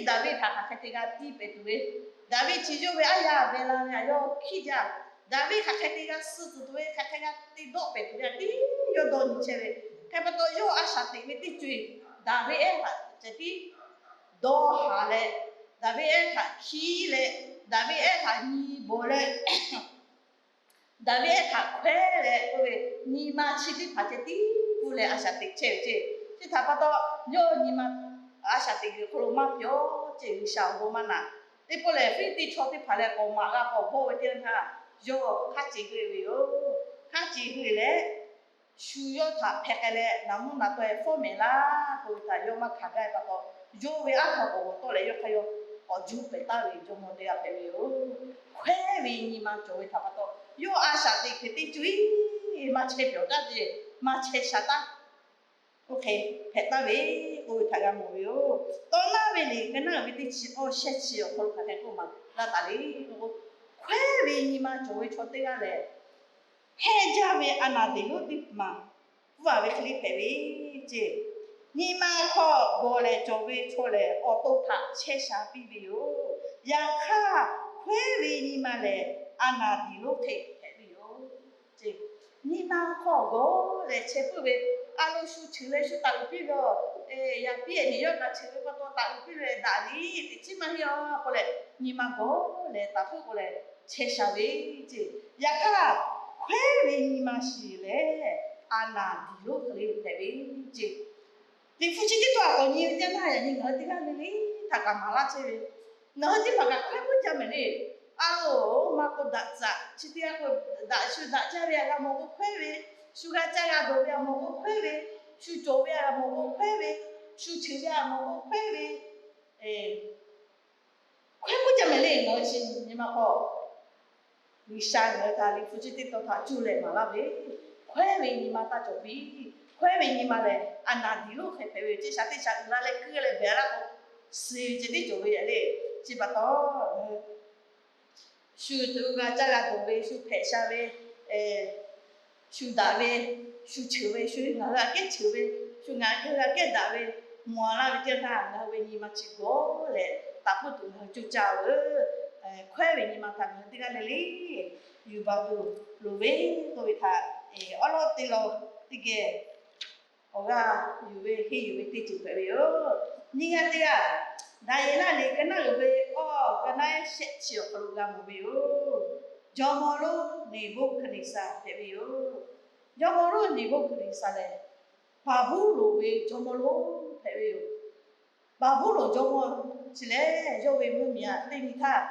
Daˍviˆ htaꞈ hk'aˬ hk'e te g'a tiˇ pehˍ tuˬ ve, Daˍviˆ chi yawˇ ve aˉ yaˇ Behˍlaˍveˍ htaꞈ yawˇ hkiˇ jaˇ. Daˍviˆ hk'aˬ hk'e te g'a suh tuˬ ve, hk'aˬ hk'e g'a te dawˆ pehˍ tuˬ ve a tiˉ yawˇ dawˇ nyi chehˇ ve. Hk'e pa taw yawˇ a shaꞈ teꞈ ve teˇ co eˬ Daˍviˆ ehˉ htaꞈ ceh tiˉ dawˇ haˍ leh, Daˍviˆ ehˉ htaꞈ hkiˇ leh, Daˍviˆ ehˉ htaꞈ nyi bawˬ leh, Daˍviˆ ehˉ htaꞈ hkawehˇ leh k'oˆ ve, nyi ma chi teˇ hpaˍ ceh tiˉ k'oˆ leh a shaꞈ teꞈ chehˇ ve ceˇ. Chi htaꞈ pa taw, yawˇ nyi ma a shaꞈ teꞈ ve hk'aw lo maˇ pyawˇ ceˇ, G'uiˬsha awˬ bon maˇ naꞈ. Teˇ pawˆ lehˬ Hpiˇliˇtiˆ chaw teˇ hpaˍ leh k'awꞈ maꞈ g'a k'awꞈ bawˆ ve teˇ yanˇ htaˇ, yawˇ hk'aˇ ceˬ hui ve yoˬ. Hk'aˇ ceˬ hui leh, shu yawˇ htaꞈ hpehꞈ k'ai leh naˍ mvuhˇ naˍ taweh fawˉ mehˍ laˇ k'oˆ ve htaꞈ yawˇ maˇ hkanˍ gaˇ ve pa taw, yawˇ ve aˉ hk'aw k'awꞈ g'awˬ tawˆ leh yawˇ hk'aˇ yawˇ k'awꞈ juˇ pehˍ taˍ ve jawˇmawˇ teˇ g'aˇ hpehꞈ ve yoˬ. Hkawehˇ ve nyi ma cawˬ ve htaꞈ pa taw, yawˇ a shaꞈ teꞈ hk'e teˇ co eˬ maˇ chehˇ pyawˬ taˍ ceˇ, maˇ chehˇ sha taˍ. Oˇ hk'e hpehꞈ taˍ ve k'oˆ ve htaꞈ g'a mawˬ ve yoˬ. Tawˇ naˉ ve liꞈ ka naˆ uiˍ ve teˇ chi awˇ shehˆ chi awˬ hk'aw lo hk'aˬ hk'e k'oˆ maˍ laˇ taˍ le k'o, hkawehˇ ve nyi ma cawˬ ve chaw teˇ g'aˇ lehˬ, hehnˇ jaˇ ve a naˍ diˍ lonˉ teˇ maˬ pfuhˇ a ve hk'e le hpehꞈ ve ceˇ. Nyi ma hk'aw gawˬ lehˬ cawˬ ve chaw lehˬ, awˬ to htaꞈ chehˇ sha piˇ ve yoˬ. Yaꞈ hk'aˇ, hkawehˇ ve nyi ma lehˬ, a naˍ diˍ lonˉ hk'e hpehꞈ ve yoˬ. Nyi ma hk'aw gawˬ lehˬ chehˇ puiˉ ve, a lo shu cheuˬ leh shu taˍ uiˍ piˇ ve, yaꞈ piˇ ehˍ nyi yawˇ kaꞈ cheuˬ ve pa taw taˍ uiˍ piˇ ve daꞈ liˇ teꞈ chiˉ maˇ heˆ a k'o leh, nyi ma gawˬ lehˬ taˍ puiˉ k'o lehˬ chehˇ sha ve ceˇ. Yaꞈ hk'aˇ, hkawehˇ ve nyi ma shiˍ lehˬ, a naˍ diˍ lonˉ hk'e le hpehꞈ ve ceˇ. Liꞈ hpu chi teˇ tawn a k'awꞈ nyi ve teˇ yanˇ htaˇ, yaꞈ nyi ngaˬ hui teˇ g'aˇ le le htaꞈ kaꞈ maˍ laˇ chehˇ ve, ngaˬ hui teˇ hpaˍ kaꞈ hkawehˇ puiˉ jaˇ mehˍ le. A lo, maˇ k'o daꞈ tcaꞈ chi teˇ g'aˇ k'o, daꞈ shu daꞈ jaˇ ve a g'a mawˬ k'o hkawehˇ ve, shu g'a caˇ g'a dawˬ ve a mawˬ k'o hkawehˇ ve, shu cawˬ ve a g'a mawˬ k'o hkawehˇ ve, shu cheuˬ ve a mawˬ k'o hkawehˇ ve, hkawehˇ puiˉ jaˇ mehˍ le. Ngaˬ hui chi nyi ma hk'aw G'uiˬsha ngaˬ hui htaꞈ liꞈ hpu chi teˇ tawn htaꞈ cuˇ leh maˍ laˇ ve, hkawehˇ ve nyi ma taˇ cawˬ piˇ. Hkawehˇ ve nyi ma lehˬ, a naˍ diˍ lonˉ hk'e hpehꞈ ve yoˬ ceˇ. Shaˍ teˇ shaˍ uiˍ la leh kuiˇ leh behˬ laˇ k'o, suh ve ceh tiˉ cawˬ ve yaꞈ le. Chi pa taw, shu tuˬ g'a caˇ g'a dawˬ ve, shu hpehꞈ sha ve, shu daꞈ ve, shu cheuˬ ve, shu ngaˬ hui aꞈ kehˉ cheuˬ ve, shu ngaˬ hui aꞈ kehˉ daꞈ ve, mawˬ laˇ ve teˇ yanˇ htaˇ ngaˬ hui ve nyi ma chi gawˬ leh taˍ puiˉ tuˬ ngaˬ hui coˇ caˇ-oˬ. Hkawehˇ ve nyi ma htaꞈ ngaˬ hui teˇ g'aˇ le le yuˬ baˬ tuˬ loˍ ve k'oˆ ve htaꞈ awˉ lawˉ teˇ law teˇ geh awˬ g'aˇ yuˬ ve henˇ yuˬ ve teˇ ceuˬ hpehꞈ ve yoˬ. Nyiˇ g'aˇ teˇ g'aˇ, Daˍyeˍlaˆ liꞈ ka naˆ uiˍ ve awˬ ka naˆ shehˆ chi awˬ hk'aw lo g'a mawˬ ve yoˬ. Jawˇmawˇ lonˉ Neˍboˆhkaˍneˍsaˍ hpehꞈ ve yoˬ. Jawˇmawˇ lonˉ Neˍboˆhkaˍneˍsaˍ lehˬ, Baˍbuˍlonˍ ve jawˇmawˇ lonˉ hpehꞈ ve yoˬ. Baˍbuˍlonˍ jawˇmawˇ chi lehˬ, yawˇ ve mvuhˇmiˬ aꞈ teˇ nyi htaˇ,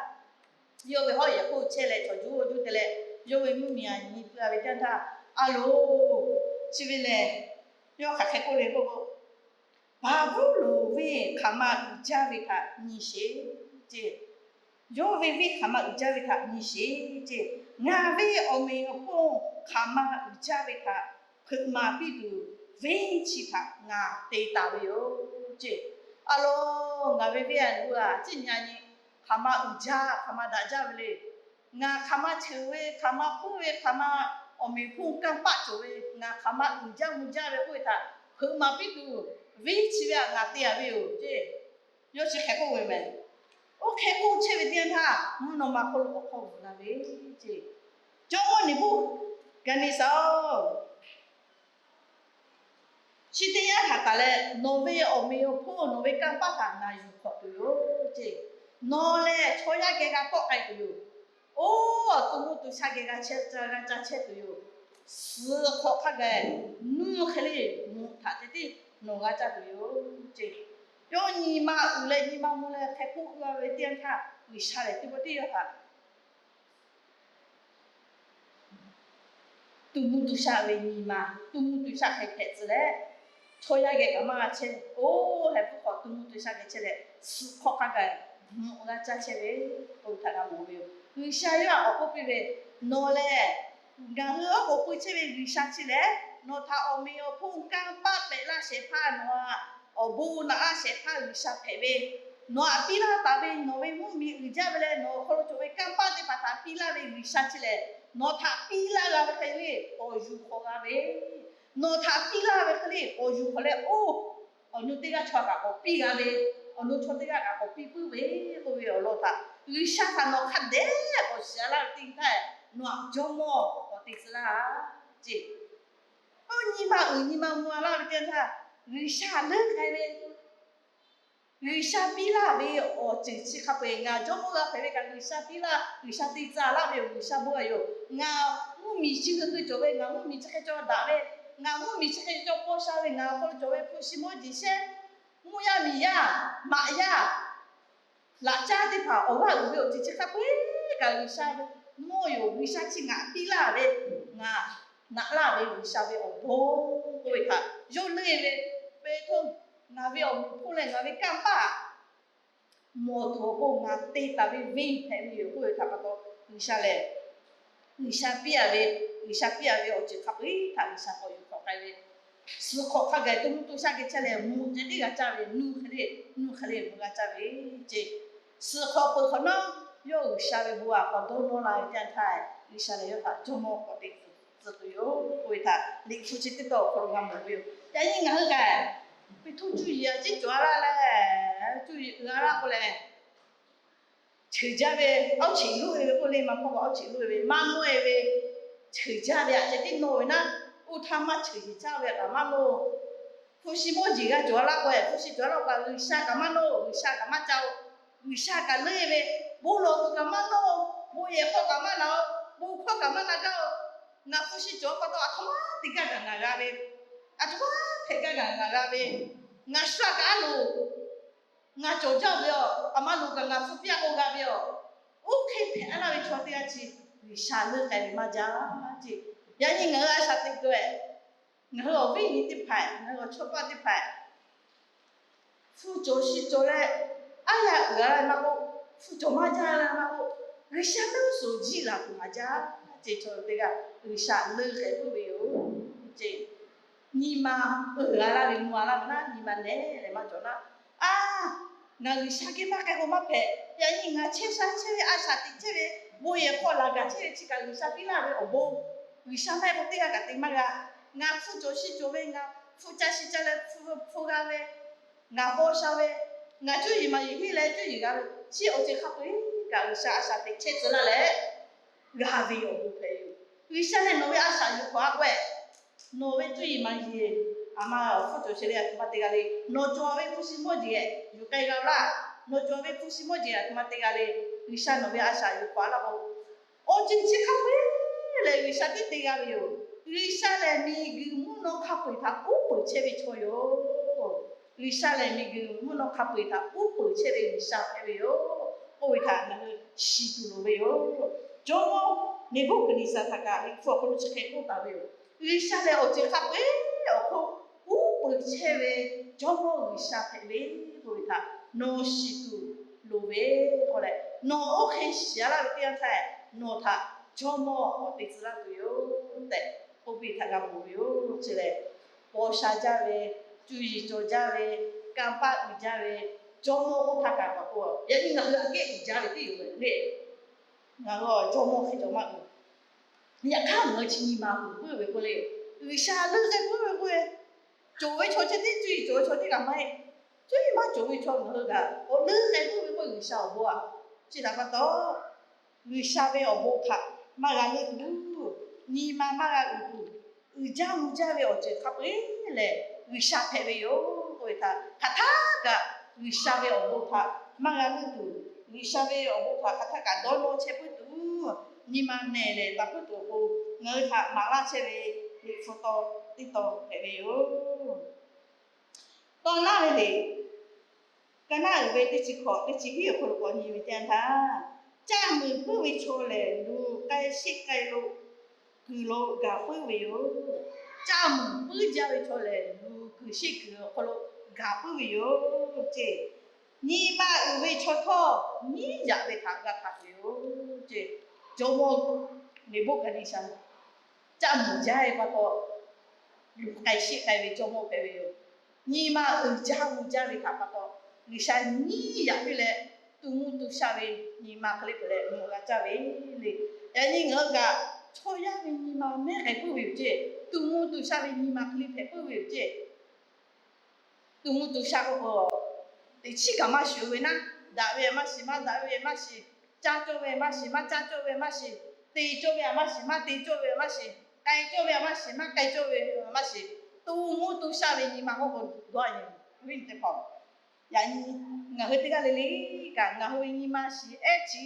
Yawˇ ve hawˉ yehˬ hk'oˆ chehˇ leh chaw juˇ juˇ te leh, yawˇ ve mvuhˇmiˬ aꞈ nyi peuˬ ve teˇ yanˇ htaˇ, a loˬ, chi ve lehˬ, yawˇ hk'aˬ hk'e k'oˆ le k'o, Baˍbuˍlonˍ venˇ hk'aˬ ma uiˍ jaˇ ve htaꞈ nyi sheˍ ceˇ. Yawˇ ve venˇ hk'aˬ ma uiˍ jaˇ ve htaꞈ nyi sheˍ ceˇ. Ngaˬ ve awˬ meꞈ awˬ hponˇ hk'aˬ ma uiˍ jaˇ ve htaꞈ hpeuꞈ maˍ piˇ tuˬ, venˇ chi htaꞈ ngaˬ te taˍ ve yoˬ ceˇ. A loˬ, ngaˬ ve venˇ a loˬ a ciˉ nyi a nyi, hk'aˬ ma uiˍ jaˇ, hk'aˬ ma daꞈ jaˇ ve le. Ngaˬ hk'aˬ ma cheuˬ ve, hk'aˬ ma hpuˉ ve, hk'aˬ ma awˬ meꞈ awˬ hponˇ kanˇ paˆ cawˬ ve, ngaˬ hk'aˬ ma uiˍ jaˇ mvuh jaˇ ve k'oˆ ve htaꞈ hpeuꞈ maˍ piˇ tuˬ, venˇ chi ve htaꞈ ngaˬ te taˍ ve yoˬ ceˇ. Yawˇ chi hk'e k'oˆ ve mehˍ. Oˇ hk'e k'oˆ chehˇ ve teˇ yanˇ htaˇ, mvuhˇ naw ma hk'oˆ lo awˬ hk'aw bvuhˬ la ve ceˇ. Jawˇmawˇ Neˍbuˆhkaˍneˍsaˍ-oˬ, chi teˇ yanˇ htaꞈ taˍ leh nawˬ ve awˬ meꞈ awˬ hponˇ nawˬ ve kanˇ paˆ htaꞈ ngaˬ yuˬ hk'awꞈ tuˬ yoˬ ceˇ. Nawˬ lehˬ chaw yaˇ geh g'a pawˆ k'ai tuˬ yoˬ. Oˇ, awˬ to mvuhˇ to shaˆ geh g'a chehˇ, g'a caˇ chehˇ tuˬ yoˬ. Suhˍ hk'awꞈ hk'a gaˬ nuˇ hk'e le mvuhꞈ htaꞈ ceh tiˉ nawˬ g'a caˇ tuˬ yoˬ ceˇ. Yawˇ nyi ma uiˍ leh nyi ma mvuh leh hk'e k'oˆ ve teˇ yanˇ htaˇ, G'uiˬsha lehˬ teˇ pawˆ teˇ yanˇ htaꞈ tu mvuhˇ tu shaˆ ve nyi ma, tu mvuhˇ tu shaˆ hk'e hpehꞈ tcuh leh, chaw yaˇ geh kaꞈ maˇ g'a chehˇ. Oˇ, heh puiˉ hk'awꞈ tu mvuhˇ tu shaˆ geh chehˇ leh, suhˍ hk'awꞈ hk'a gaˬ mvuhꞈ g'a caˇ chehˇ ve k'oˆ ve htaꞈ g'a mawˬ ve yoˬ. G'uiˬsha yawˇ htaꞈ k'awꞈ k'oˆ piˇ ve, Nawˬ lehˬ ngaˬ hui awˉ k'oˍ pui chehˇ ve G'uiˬsha chi lehˬ, nawˬ htaꞈ awˬ meꞈ awˬ hponˇ kanˇ paˆ pehꞈ laˇ shehˍ hpaˇ, nawˬ htaꞈ awˬ bon naꞈ laˇ shehˍ hpaˇ G'uiˬsha hpehꞈ ve, nawˬ htaꞈ piˇ laˇ taˍ ve nawˬ ve mvuhˇmiˬ uiˍ jaˇ ve leh nawˬ awˬ hk'aw lo cawˬ ve kanˇ paˆ teˇ hpaˍ htaꞈ piˇ laˇ ve G'uiˬsha chi lehˬ, nawˬ htaꞈ piˇ laˇ g'a ve hk'e le awˬ yuˬ hk'awꞈ g'a ve, nawˬ htaꞈ piˇ laˇ ve hk'e le awˬ yuˬ hk'awꞈ leh, oˇ, awˬ nu teˇ g'aˇ chaw kaꞈ k'awꞈ piˇ g'a ve, awˬ nu chaw teˇ g'aˇ kaꞈ k'awꞈ piˇ puiˉ ve k'oˆ ve awˬ lawn htaꞈ G'uiˬsha htaꞈ nawˬ hk'a dehꞈ k'awꞈ shiˍ a laˇ ve teˇ yanˇ htaˇ, nawˬ htaꞈ jawˇmawˇ k'awꞈ te tcuh laˇ ceˇ. Oˇ, nyi ma uiˍ nyi ma mvuh a laˇ ve teˇ yanˇ htaˇ, G'uiˬsha leuˉ k'ai ve, G'uiˬsha piˇ laˇ ve awˬ ceuˬ chi hk'a peu-eˬ ngaˬ jawˇmawˇ g'a hpehꞈ ve kaꞈ G'uiˬsha piˇ laˇ, G'uiˬsha te tcuh laˇ ve yoˬ. G'uiˬsha bon a yoˬ. Ngaˬ mvuhˇmiˬ chi hk'e hk'e cawˬ ve, ngaˬ mvuhˇmiˬ chi hk'e cawˬ daꞈ ve, ngaˬ mvuhˇmiˬ chi hk'e cawˬ paw sha ve, ngaˬ awˬ hk'aw lo cawˬ ve hpu shi mawˇ jeˬ shehˉ, mvuhˇ yaˇ miˬ yaˇ, maꞈ yaˇ, laꞈ caˉ teˇ hpaˍ awˬ g'aˇ uiˍ ve awˬ ceuˬ chi hk'a peu-eˬ kaꞈ G'uiˬsha ve mawˇ yoˬ. G'uiˬsha chi ngaˬ piˇ laˇ ve, ngaˬ naꞈ laˇ ve G'uiˬsha ve awˬ bon k'oˆ ve htaꞈ yawˇ leuˉ ve, Peˍtruˆ, ngaˬ ve awˬ meꞈ awˬ hponˇ leh ngaˬ ve kanˇ paˆ mawˬ tuˬ awˬ pon ngaˬ te taˍ ve venˇ hpehꞈ ve yoˬ k'oˆ ve htaꞈ pa taw, G'uiˬsha lehˬ, G'uiˬsha piˇ a ve, G'uiˬsha piˇ a ve awˬ ceuˬ hk'a peu-eˬ htaꞈ G'uiˬsha k'awꞈ yuˬ hk'awꞈ k'ai ve, suhˍ hk'awꞈ hk'a gaˬ tu mvuhˇ tu shaˆ geh chehˇ leh mvuhꞈ ceh tiˉ g'a caˇ ve, nuˇ hk'e le, nuˇ hk'e le mvuhꞈ g'a caˇ ve ceˇ. Suhˍ hk'awꞈ peuˬ hk'awꞈ nawˉ, yawˇ G'uiˬsha ve bon a k'awꞈ dawˇ nawˇ la ve teˇ yanˇ htaˇ, G'uiˬsha lehˬ yawˇ htaꞈ jawˇmawˇ k'awꞈ te tcuh tuˬ yoˬ k'oˆ ve htaꞈ Liꞈ hpu chi teˇ tawˇ awˬ hk'aw lo g'a mawˬ ve yoˬ. Yaꞈ nyi ngaˬ hui kaꞈ, Peˍtruˆ cuˇ yiˍ a ciˉ cawˬ a laˇ leh, cuˇ yiˍ uiˍ a laˇ k'o leh, cheuˬ jaˇ ve, awˇ cheꞈ loˆ e ve k'oˆ le, maˇ hkawˇ kaꞈ awˇ cheꞈ loˆ e ve, maˇ nawˇ e ve, cheuˬ jaˇ ve aꞈ ceh tiˉ nawˇ ve naˉ, oˇ htaˇ maˇ cheuˬ yeˬ caˇ ve kaꞈ maˇ nawˇ. Hpu shi mawˇ jeˬ g'a cawˬ a laˇ k'o, hpu shi cawˬ a laˇ k'o, G'uiˬsha kaꞈ maˇ nawˇ, G'uiˬsha kaꞈ maˇ ca-o. G'uiˬsha kaꞈ leuˉ e ve, bon lawˬ tuˬ kaꞈ maˇ nawˇ-o, bon yehˬ hk'aw kaꞈ maˇ na-o, bon hkawˇ kaꞈ maˇ na gaˇ-o. Ngaˬ hpu shi cawˬ pa taw aˬ htoꞈ ma te gaˇ kaꞈ ngaˬ g'a ve, aˬ htoꞈ ma hpehꞈ gaˇ kaꞈ ngaˬ g'a ve, ngaˬ shu a kaꞈ a loˍ, ngaˬ cawˬ jaˇ ve aˬ, aˬ ma loˍ kaꞈ ngaˬ hpu piˇ a k'o g'a ve aˬ. Oˇ hk'e hpehꞈ a laˇ ve chaw teˇ g'aˇ chi G'uiˬsha leuˉ k'ai ve maˇ jaˇ ceˇ. Yaꞈ nyi ngaˬ hui a shaꞈ teꞈ tuˬ e, ngaˬ hui awˬ viˉ nyi teˇ hpaˍ, ngaˬ hui awˬ chawˇ paˆ teˇ hpaˍ hpu cawˬ shi cawˬ leh, aˉ yaˇ uiˍ a laˇ ve maˇ k'oˆ, hpu cawˬ maˇ jaˇ laˇ ve maˇ k'oˆ, G'uiˬsha leuˉ suhˍ jiˇ laˬ tuˬ maˇ jaˇ ceˇ. Chaw teˇ g'aˇ G'uiˬsha leuˉ hk'e puiˉ ve yoˬ ceˇ. Nyi ma uiˍ a laˇ ve, mvuh a laˇ ve naˉ, nyi ma nehˬ leh maˇ cawˬ naˉ, a, ngaˬ G'uiˬsha geh maˇ k'ai k'o maˇ hpehꞈ. Yaꞈ nyi ngaˬ chehˇ sha chehˇ ve, a shaꞈ teꞈ chehˇ ve, bon yehˬ hk'aw laˬ gaˬ chehˇ ve chi kaꞈ G'uiˬsha piˇ laˇ ve awˬ bon, G'uiˬsha maˇ heˆ k'o teˇ g'aˇ kaꞈ te maˇ g'a. Ngaˬ hpu cawˬ shi cawˬ ve, ngaˬ hpu ca shi ca leh hpu g'a ve, ngaˬ paw sha ve, ngaˬ cuˇ yiˍ maˍ yiˍ henˇ leh cuˇ yiˍ g'a ve, chi awˬ ceuˬ hk'a peu-eˬ kaꞈ G'uiˬsha a shaꞈ teꞈ chehˇ tcuh laˇ leh g'a ve awˬ bon hpehꞈ ve yoˬ. G'uiˬsha lehˬ nawˬ ve a shaꞈ yuˬ hk'awꞈ a k'o, nawˬ ve cuˇ yiˍ maˍ yiˍ, aˬ ma awˬ hpfuhˇ cawˬ shehˍ leh a htoꞈ ma te g'a le. Nawˬ cawˬ ve hpu shi mawˇ jeˬ yuˬ k'ai g'a laˇ. Nawˬ cawˬ ve hpu shi mawˇ jeˬ a htoꞈ ma te g'a le. G'uiˬsha nawˬ ve a shaꞈ yuˬ hk'awꞈ a laˇ k'o, awˬ ceuˬ chi hk'a peu-eˬ lehˬ G'uiˬsha tiˉ te g'a ve yoˬ. G'uiˬsha lehˬ miˬguiˬ mvuhˇ naw hk'a peu-eˬ htaꞈ uˉ peunˍ chehˇ ve chaw yoˬ. G'uiˬsha lehˬ miˬguiˬ mvuhˇ naw hk'a peu-eˬ htaꞈ uˉ peunˍ chehˇ ve G'uiˬsha hpehꞈ ve yoˬ. Oˇ ve htaꞈ ngaˬ hui shiˍ tuˬ loˍ ve yoˬ. Jawˇmawˇ Neˍbuˆhkaˍneˍsaˍ htaꞈ kaꞈ liꞈ hpu awˬ hk'aw lo chi hk'e k'oˆ taˍ ve yoˬ. G'uiˬsha lehˬ awˬ ceuˬ hk'a peu-eˬ awˬ hk'oˆ uˉ peunˍ chehˇ ve Jawˇmawˇ G'uiˬsha hpehꞈ ve k'oˆ ve htaꞈ nawˬ shiˍ tuˬ loˍ ve k'oˆ leh, nawˬ oˇ hk'e shiˍ-a laˇ ve teˇ yanˇ htaˇ, nawˬ htaꞈ Jawˇmawˇ k'awꞈ te tcuh laˇ tuˬ yoˬ tehꞈ k'oˆ piˇ htaꞈ g'a mawˬ ve yoˬ. Chi lehˬ, paw sha jaˇ ve, cuˇ yiˍ cawˬ jaˇ ve, kanˇ paˆ uiˍ jaˇ ve, Jawˇmawˇ k'oˆ htaˇ kaꞈ pa k'o, yaꞈ nyi ngaˬ hui aꞈ kehˉ uiˍ jaˇ ve teˇ yoˬ le. Ngaˬ hui Jawˇmawˇ hk'e cawˬ maˇ uiˍ. Yaꞈ hk'aˇ ngaˬ hui chi nyi ma uiˍ puiˉ ve k'oˆ le, G'uiˬsha leuˆ k'ai puiˉ ve k'oˆ ve, cawˬ ve chaw ceh tiˉ, cuˇ yiˍ cawˬ ve chaw teˇ kaꞈ maˇ heˆ. Cuˇ yiˍ maˇ cawˬ ve chaw ngaˬ hui kaꞈ k'awꞈ leuˆ k'ai puiˉ ve k'oˆ, G'uiˬsha awˬ bon-a. Chi htaꞈ pa taw, G'uiˬsha ve awˬ bon htaꞈ maˇ g'a leuˆ tuˬ, nyi ma maˇ g'a uiˍ tuˬ, uiˍ jaˇ mvuh jaˇ ve awˬ ceuˬ hk'a peu-eˬ lehˬ G'uiˬsha hpehꞈ ve yoˬ k'oˆ ve htaꞈ hk'aˬ htaˇ kaꞈ G'uiˬsha ve awˬ bon htaꞈ maˇ g'a leuˆ tuˬ, G'uiˬsha ve awˬ bon htaꞈ hk'aˬ htaˇ kaꞈ dawˇ nawˇ chehˇ puiˉ tuˬ, nyi ma nehˬ lehˬ taˍ puiˉ tuˬ awˬ pon ngaˬ hui htaꞈ maˍ laˇ chehˇ ve Liꞈ hpu taw teˇ taw hpehꞈ ve yoˬ. Tawˇ naˉ ve le, ka naˉ uiˍ ve teˇ chi hkawꞈ teˇ chi hiˉ awˬ hk'aw lo k'awꞈ nyi ve teˇ yanˇ htaˇ, caˆ muiˬ puiˉ ve chaw lehˬ luˬ k'ai sheˆ k'ai lo kuiˬ lo gaˬ puiˉ ve yoˬ. Caˆ muiˬ puiˉ jaˇ ve chaw lehˬ luˬ kuiˬ sheˆ kuiˬ awˬ hk'aw lo gaˬ puiˉ ve yoˬ ceˇ. Nyi ma uiˍ ve chaw htawˇ nyiˉ yaꞈ ve htaꞈ g'a hkanˍ tuˬ yoˬ ceˇ. Jawˇmawˇ Neˍbuˆhkaˍneˍsaˍ caˆ muiˬ jaˇ ve pa taw, luˬ k'ai sheˆ k'ai ve jawˇmawˇ hpehꞈ ve yoˬ. Nyi ma uiˍ jaˇ mvuh jaˇ ve htaꞈ pa taw, G'uiˬsha nyiˉ yaꞈ piˇ leh, tu mvuhˇ tu shaˆ ve nyi ma hk'e le hpehꞈ leh mvuh g'a caˇ ve le. Yaꞈ nyi ngaˬ hui kaꞈ chaw yaˇ ve nyi ma mehˉ k'ai puiˉ ve yoˬ ceˇ. Tu mvuhˇ tu shaˆ ve nyi ma hk'e le hpehꞈ puiˉ ve yoˬ ceˇ. Tu mvuhˇ tu shaˆ k'oˆ k'o, teꞈ chiˉ kaꞈ maˇ shuˍ ve naˉ, daꞈ ve maˇ shiˍ, maˇ daꞈ ve maˇ shiˍ, caˇ cawˇ ve maˇ shiˍ, maˇ caˇ cawˇ ve maˇ shiˍ, te cawˇ ve maˇ shiˍ, maˇ te cawˇ ve maˇ shiˍ, k'ai cawˇ ve maˇ shiˍ, maˇ k'ai cawˇ ve maˇ shiˍ, tu mvuhˇ tu shaˆ ve nyi ma k'oˆ k'o, dawˇ nyi ve teˇ hpaˍ. Yaꞈ nyi ngaˬ hui teˇ g'aˇ le le kaꞈ ngaˬ hui ve nyi ma shiˍ ehˉ chi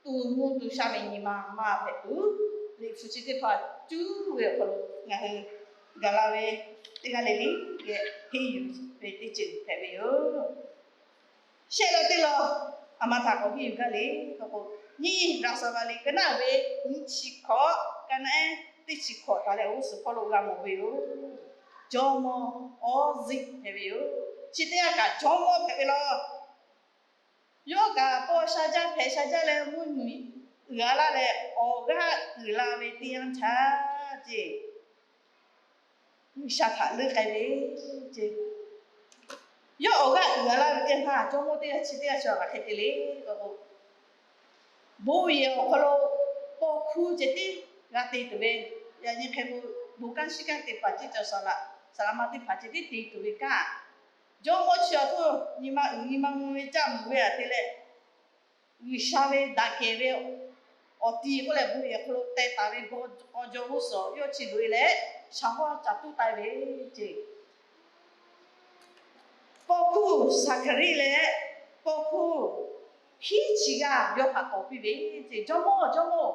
tu mvuhˇ tu shaˆ ve nyi ma maˇ hpehꞈ tuˬ, Liꞈ hpu chi teˇ hpaˍ cuˇ ve awˬ hk'aw lo ngaˬ hui gaˬ la ve teˇ g'aˇ le le geh henˇ yuˬ ve teˇ ceuˬ hpehꞈ ve yoˬ. Shehˆ law teˇ law, aˬ ma htaꞈ k'awꞈ henˇ yuˬ gaˇ le k'oˆ k'o, nyiˇ Raˍsaˍvaˍliꞈ ka naˉ ve nyiˇ chi hkawꞈ, ka naˉ ehˉ teˇ chi hkawꞈ taˍ leh g'uˇ suhˍ hpawˇ lo g'a mawˬ ve yoˬ. Jawˇmawˇ Awˇziˆ hpehꞈ ve yoˬ. Chi teˇ g'aˇ kaꞈ jawˇmawˇ hpehꞈ ve law. Yawˇ kaꞈ paw sha jaˇ hpehꞈ sha jaˇ leh mvuhˇmiˬ uiˍ-a laˇ leh awˬ g'aˇ uiˍ la ve teˇ yanˇ htaˇ ceˇ, G'uiˬsha htaꞈ leuˆ k'ai ve ceˇ. Yawˇ awˬ g'aˇ uiˍ-a laˇ ve teˇ yanˇ htaˇ jawˇmawˇ teˇ g'aˇ chi teˇ g'aˇ chi hk'aˬ hk'e te le k'oˆ k'o, bon yehˬ awˬ hk'aw lo paw hkuˇ ceh tiˉ g'a te tuˬ ve, yaꞈ nyi hk'e k'o, bon kanˉ shiˉ kanˉ te hpaˍ ceˇ cawˬ saˍ laꞈ, saˍ laꞈ ma teˇ hpaˍ ceh tiˉ te tuˬ ve kanˉ, jawˇmawˇ chi awˬ hk'oˆ nyi ma uiˍ nyi ma mvuh ve caˆ muiˬ ve aꞈ te leh, G'uiˬsha ve daꞈ kehˬ ve awˬ ti k'oˆ leh bon yehˬ hk'aw lo teh taˍ ve g'aw jaw g'uˇ suhˍ yawˇ chi loꞈ-e leh, shaˍ hawˇ caˍ tuˉ taˍ ve ceˇ. Paw hkuˇ Saˍhkaˍriˆ leh paw hkuˇ hiˉ chi g'aˇ yawˇ htaꞈ tawˍ piˇ ve ceˇ, Jawˇmawˇ, jawˇmawˇ,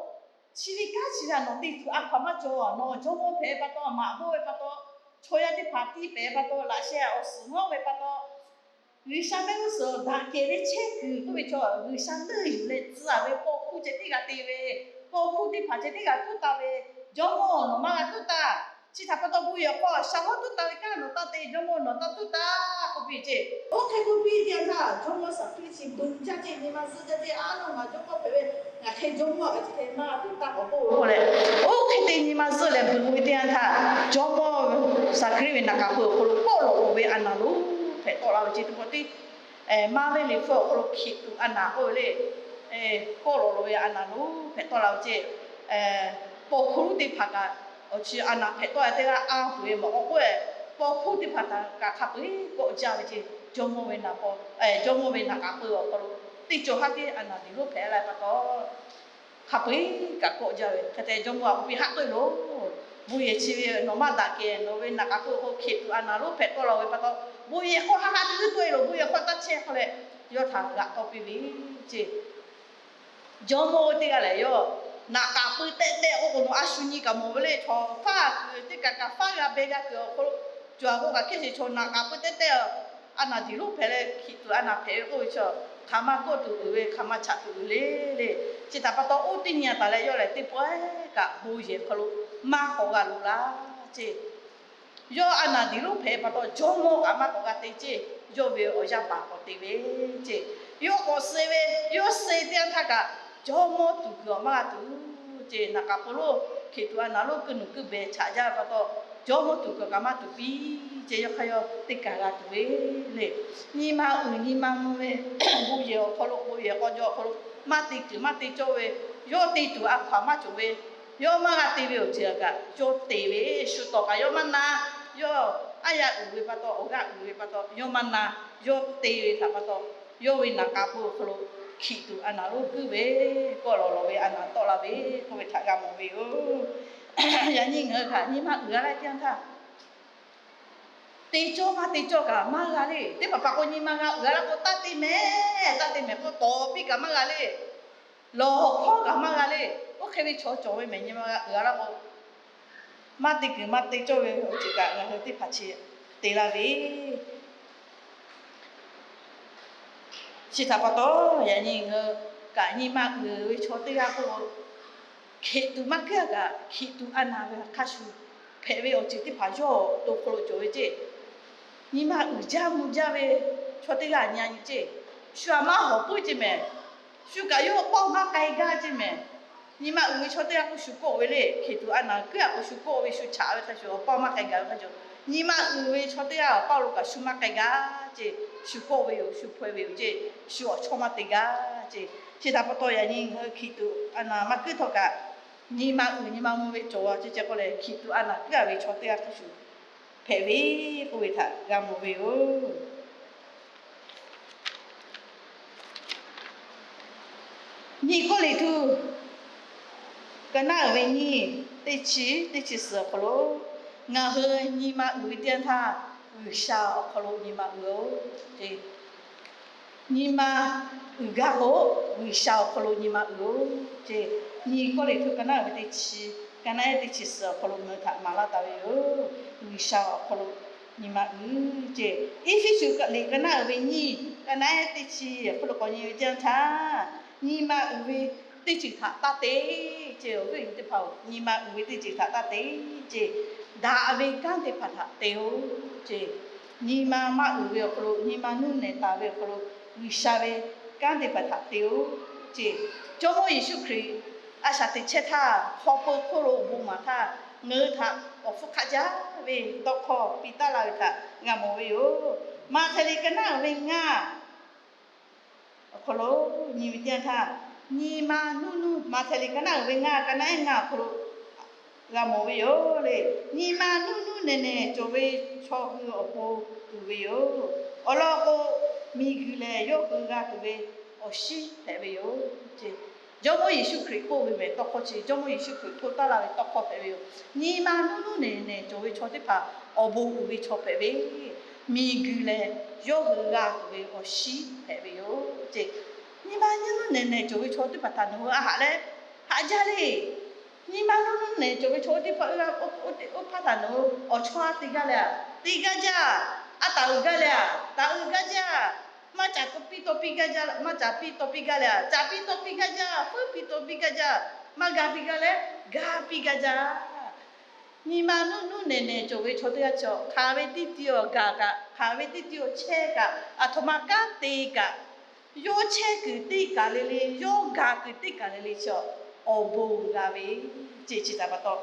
chi ve kanˉ chi ve nawˬ te tuˬ a hkaw-anˬ maˇ cawˬ. Nawˬ jawˇmawˇ hpehꞈ ve pa taw, maꞈ bawˆ ve pa taw, chaw yaˇ teˇ hpaˍ tiˇ pehˍ ve pa taw, laꞈ sheh awˬ suhˍ ngawˉ ve pa taw, G'uiˬsha mehˆ g'uˇ suhˍ daꞈ kehˬ ve chehˇ kuiˬ k'oˆ ve chaw, G'uiˬsha leuˆ yuˬ leh tcuh-a ve paw hkuˇ ceh tiˉ g'a te ve, paw hkuˇ teˇ hpaˍ ceh tiˉ g'a tuˉ taˍ ve, jawˇmawˇ nawˬ maˇ g'a tuˉ taˍ. Chi htaꞈ pa taw bon yehˬ hk'aw shaˍ hawˇ tuˉ taˍ ve kanˉ nawˬ taˇ te, jawˇmawˇ nawˬ taˇ tuˉ taˍ k'oˆ piˇ ceˇ. Oˇ hk'e k'oˆ piˇ teˇ yanˇ htaˇ, jawˇmawˇ Saˍhkaˍriˆ chi bon jaˇ ceˇ, nyi ma zuhˆ jaˇ ceˇ, a nawˬ ngaˬ jawˇmawˇ hpehꞈ ve, ngaˬ hk'e jawˇmawˇ kaꞈ chi hk'e maˇ g'a tuˉ taˍ k'awꞈ k'oˆ ve k'oˆ leh, oˇ hk'e te nyi ma zuhˆ leh bon ve teˇ yanˇ htaˇ, jawˇmawˇ Saˍhkaˍriˆ ve naˍ k'aꞈ peuˬ awˬ hk'aw lo kawˆ lawꞈ-o ve a naˍ lonˉ hpehꞈ tawˆ la ve ceˇ. Teˇ pawˆ tiˉ maˇ ve Liꞈ hpu awˬ hk'aw lo hkiˬ tuꞈ a naˍ k'oˆ ve le, kawˆ lawꞈ-o ve a naˍ lonˉ hpehꞈ tawˆ la ve ceˇ. Paw hkuˇ lonˉ teˇ hpaˍ kaꞈ awˬ chi a naˍ hpehꞈ tawˆ-e teˇ g'aˇ a peuˬ ve mawˬ k'awꞈ k'oˆ-e, paw hkuˇ teˇ hpaˍ htaꞈ kaꞈ hk'a peu-eˬ kawˆ jaˇ ve ceˇ. Jawˇmawˇ ve naˍ k'aꞈ, jawˇmawˇ ve naˍ k'aꞈ peuˬ awˬ hk'aw lo teˇ cawˬ haˉ tiˉ a naˍ diˬ lonˉ hpehꞈ la pa taw, hk'a peu-eˬ kaꞈ kawˆ jaˇ ve hk'e te jawˇmawˇ a k'oˆ piˇ, Haˉ k'oˆ-e loˬ. Bon yehˬ chi ve nawˬ maˇ daꞈ kehˬ, nawˬ ve naˍ k'aꞈ peuˬ awˬ hk'aw lo hkiˬ tuꞈ a naˍ lonˉ hpehꞈ tawˆ la ve pa taw, bon yehˬ hk'aw haˉ haˉ tuˉ tawˆ-e loˬ, bon yehˬ hk'aw taˇ chehˇ k'oˆ leh, yawˇ htaꞈ g'aꞈ tawˆ piˇ ve ceˇ. Jawˇmawˇ teˇ g'aˇ lehˬ, yawˇ naˍ k'aꞈ peuˬ tehꞈ tehꞈ k'oˆ k'o, nawˬ a shu nyi kaꞈ mawˬ ve le, chaw faˇ kuiˬ teˇ kaꞈ kaꞈ faˉ g'a beh g'a kuiˬ awˬ hk'aw lo, cawˬ a k'oˆ kaꞈ hkehˇ sheˍ chaw naˍ k'aꞈ peuˬ tehꞈ tehꞈ a naˍ diˬ lonˉ hpehꞈ leh hkiˬ tuꞈ a naˍ hpehꞈ ve k'oˆ ve chaw hk'aˬ ma kawˆ tuˬ uiˍ ve, hk'aˬ ma chaꞈ tuˬ uiˍ le le. Chi htaꞈ pa taw, oˇ teˇ nyi a taˍ leh yawˇ lehˬ teˇ pawehˇ kaꞈ bon yehˬ hk'aw lo maˇ k'awꞈ g'a loꞈ laˇ ceˇ. Yawˇ a naˍ diˍ lonˉ hpehꞈ pa taw, jawˇmawˇ kaꞈ maˇ k'awꞈ g'a te ceˇ. Yawˇ ve awˬ yaˇ paˍ k'awꞈ te ve ceˇ. Yawˇ k'awꞈ suh ve, yawˇ suh teˇ yanˇ htaˇ kaꞈ jawˇmawˇ tuˬ kuiˬ awˬ maˇ g'a tuˬ ceˇ. Naˍ k'aˍ po lonˉ hkiˬ tuꞈ a naˍ lonˉ kuiˬ nuˬ kuiˬ behˬ chaꞈ jaˇ ve pa taw, jawˇmawˇ tuˬ kuiˬ kaꞈ maˇ tuˬ piˇ ceˇ. Yawˇ hk'aˇ yawˇ teˇ kaˬ g'a tuˬ ve le. Nyi ma uiˍ nyi ma mvuh ve bon yehˬ awˬ hk'aw lo, bon yehˬ k'aw jaw awˬ hk'aw lo maˇ te kuiˬ maˇ te cawˇ ve, yawˇ te tuˬ a hkaw aˬ maˇ cawˬ ve, yawˇ maˇ g'a te ve awˬ ceuˬ kaꞈ yawˇ te ve, shu tawˍ kaꞈ yawˇ maˇ na, yawˇ aˉ yaˇ uiˍ ve pa taw, awˬ g'aˇ uiˍ ve pa taw yawˇ maˇ na, yawˇ te ve htaꞈ pa taw, yawˇ ve naˍ k'aˍ po awˬ hk'aw lo hkiˬ tuꞈ a naˍ lonˉ kuiˬ ve, kawˆ lawˬ lawˬ ve a naˍ tawˆ la ve k'oˆ ve htaꞈ g'a mawˬ ve yoˬ. Yaꞈ nyi ngaˬ hui kaꞈ nyi ma uiˍ a laˇ teˇ yanˇ htaˇ, te cawˇ maˇ te cawˇ kaꞈ maˇ g'a le. Teˇ hpaˍ hpaˍ k'o nyi ma g'a uiˍ a laˇ k'o, taˇ te mehˍ, taˇ te mehˍ k'o, tawˍ piˇ kaꞈ maˇ g'a le. Lawˬ hkawˇ kaꞈ maˇ g'a le. Oˇ hk'e ve chaw cawˬ ve mehˍ, nyi ma g'a uiˍ a laˇ k'o, maˇ te kuiˬ maˇ te cawˇ ve awˬ ceuˬ kaꞈ ngaˬ hui teˇ hpaˍ chi te laˇ ve. Chi htaꞈ pa taw, yaꞈ nyi ngaˬ hui kaꞈ nyi ma uiˍ ve chaw teˇ g'aˇ k'o, hkiˬ tuꞈ maˇ keˉ a kaꞈ, hkiˬ tuꞈ a naˍ ve hk'a shuˍ hpehꞈ ve awˬ ceuˬ teˇ hpaˍ yawˇ awˬ to hk'aw lo cawˬ ve ceˇ. Nyi ma uiˍ jaˇ mvuh jaˇ ve chaw teˇ g'aˇ nyi a nyi ceˇ. Shu aꞈ maˇ hawˍ puiˉ ceˇ mehˍ. Shu kaꞈ yawˇ awˬ paˇ maˇ k'ai gaˇ ceˇ mehˍ. Nyi ma uiˍ ve chaw teˇ g'aˇ k'o shu kawˆ ve le. Hkiˬ tuꞈ a naˍ kuiˬ a k'o shu kawˆ ve, shu chaꞈ ve hk'a shuˍ, awˬ paˇ maˇ k'ai gaˬ ve hk'a shuˍ, nyi ma uiˍ ve chaw teˇ g'aˇ awˬ paˇ lo kaꞈ shu maˇ k'ai gaˇ ceˇ. Shu kawˆ ve yoˬ, shu hpaw ve yoˬ ceˇ. Shu awˬ chawˇ maˇ te gaˇ ceˇ. Chi htaꞈ pa taw, yaꞈ nyi ngaˬ hui hkiˬ tuꞈ a naˍ maˇ kuiˉ htawˇ kaꞈ, nyi ma uiˍ nyi ma mvuh ve cawˬ a ceˇ ceˇ k'oˆ leh, hkiˬ tuꞈ a naˍ kuiˉ a ve chaw teˇ g'aˇ hk'a shuˍ hpehꞈ ve k'oˆ ve htaꞈ g'a mawˬ ve yoˬ. Nyiˇ Kawˇrenˍhtuˆ ka naˉ uiˍ ve nyiˇ, teˇ chi, teˇ chi suhˍ awˬ hk'aw lo, ngaˬ hui nyi ma uiˍ ve teˇ yanˇ htaˇ, G'uiˬsha awˬ hk'aw lo nyi ma uiˍ oˬ ceˇ. Nyi ma uiˍ gaˇ k'o, G'uiˬsha awˬ hk'aw lo nyi ma uiˍ oˬ ceˇ. Nyiˇ Kawˇrenˍhtuˆ ka naˉ uiˍ ve teˇ chi, ka naˉ ehˉ teˇ chi suhˍ awˬ hk'aw lo ngaˬ hui htaꞈ maˍ laˇ taˍ ve yoˬ. G'uiˬsha awˬ hk'aw lo nyi ma uiˍ ceˇ. Eˇfeˇsuꞈ liꞈ ka naˉ uiˍ ve nyiˇ, ka naˉ ehˉ teˇ chi awˬ hk'aw lo k'awꞈ nyi ve teˇ yanˇ htaˇ, nyi ma uiˍ ve teˇ ceuˬ htaꞈ taˇ te ceˇ. Awˬ viˉ awˬ nyi teˇ hpaˍ-oˬ, nyi ma uiˍ ve teˇ ceuˬ htaꞈ taˇ te ceˇ. Daꞈ ve kanˉ teˇ hpaˍ htaꞈ te oˬ ceˇ. Nyi ma maˇ uiˍ ve awˬ hk'aw lo, nyi ma nuˇ nehˬ taˍ ve awˬ hk'aw lo, G'uiˬsha ve kanˉ teˇ hpaˍ htaꞈ te oˬ ceˇ. Jawˇmawˇ Yeˍsuˆ Hkriꞈ a shaꞈ teꞈ chehˇ htaˇ, hk'aw peuˬ hk'oˆ lo bon maˍ htaˇ, ngaˬ hui htaꞈ awˬ hpfuhˇ hk'aˆ jaˇ ve tawˇ hkawˇ piˇ taˉ la ve htaꞈ g'a mawˬ ve yoˬ. Maꞈhtehˍ liꞈ ka naˉ uiˍ ve ngaˇ awˬ hk'aw lo nyi ve teˇ yanˇ htaˇ, nyi ma nuˇ nuˇ, Maꞈhtehˍ liꞈ ka naˉ uiˍ ve ngaˇ, ka naˉ ehˉ ngaˇ awˬ hk'aw lo g'a mawˬ ve yoˬ le. Nyi ma nuˇ nuˇ nehˬ nehˬ cawˬ ve chaw hui awˬ pon uiˍ ve yoˬ. Awˬ lawn k'o, miˬguiˬ lehˬ yawˇ hui g'a tuˬ ve awˬ shinˉ hpehꞈ ve yoˬ ceˇ. Jawˇmawˇ Yeˍsuˆ Hkriꞈ k'oˆ ve mehˍ tawˇ hkawˇ chi, Jawˇmawˇ Yeˍsuˆ Hkriꞈ htoˆ taˉ laˇ ve tawˇ hkawˇ hpehꞈ ve yoˬ. Nyi ma nuˇ nuˇ nehˬ nehˬ cawˬ ve chaw teˇ hpaˍ awˬ bon uiˍ ve chaw hpehꞈ ve, miˬguiˬ lehˬ yawˇ hui g'a tuˬ ve awˬ shinˉ hpehꞈ ve yoˬ ceˇ. Nyi ma nuˇ nuˇ nehˬ nehˬ cawˬ ve chaw teˇ hpaˍ htaꞈ nawˬ hui a haꞈ leh haꞈ jaˇ le. Nyi ma nuˇ nuˇ nehˬ cawˬ ve chaw teˇ hpaˍ oˇ hpaˇ htaꞈ nawˬ hui awˬ chawˇ a te gaˇ leh a, te gaˇ jaˇ. A taˍ uiˍ gaˇ leh a, taˍ uiˍ gaˇ jaˇ. Maˇ caꞈ piˇ taw piˇ gaˇ jaˇ, maˇ caꞈ piˇ taw piˇ gaˇ leh a, caꞈ piˇ taw piˇ gaˇ jaˇ, feuˉ piˇ taw piˇ gaˇ jaˇ. Maˇ ga piˇ gaˇ leh ga piˇ gaˇ jaˇ. Nyi ma nuˇ nuˇ nehˬ nehˬ cawˬ ve chaw teˇ g'aˇ chi, hk'aˬ ve teˇ ti awˬ gaˬ kaꞈ, hk'aˬ ve teˇ ti awˬ chehˇ kaꞈ, aˬ htoꞈ ma kanˉ te kaꞈ, yawˇ chehˇ kuiˬ teˇ kaˬ le le, yawˇ gaˬ kuiˬ teˇ kaˬ le le chi, awˬ bon g'a ve ceˇ. Chi htaꞈ pa taw,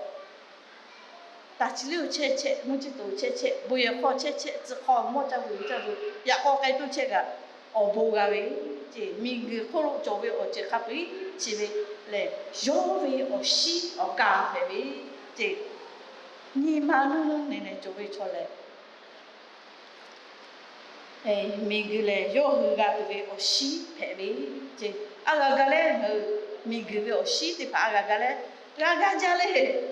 taˇ chi leuˉ chehˇ chehˇ, mvuhˇ chi toˍ chehˇ chehˇ, bon yehˬ hk'aw chehˇ chehˇ, tcuh hk'aw mawˇ caˇ vuiˬ caˇ vuiˬ, yaꞈ k'aw k'ai toˇ chehˇ kaꞈ, awˬ bon g'a ve ceˇ. Miˬguiˬ hk'oˆ lo cawˬ ve awˬ ceuˬ hk'a peu-eˬ chi ve lehˬ, yawˇ ve awˬ shinˉ awˬ kaˍ hpehꞈ ve ceˇ. Nyi ma nuˇ nuˇ nehˬ nehˬ cawˬ ve chaw lehˬ, miˬguiˬ lehˬ yawˇ hui g'a tuˬ ve awˬ shinˉ hpehꞈ ve ceˇ. A g'a gaˇ leh ngaˬ hui miˬguiˬ ve awˬ shinˉ teˇ hpaˍ a g'a gaˇ leh, g'a gaˇ jaˇ le.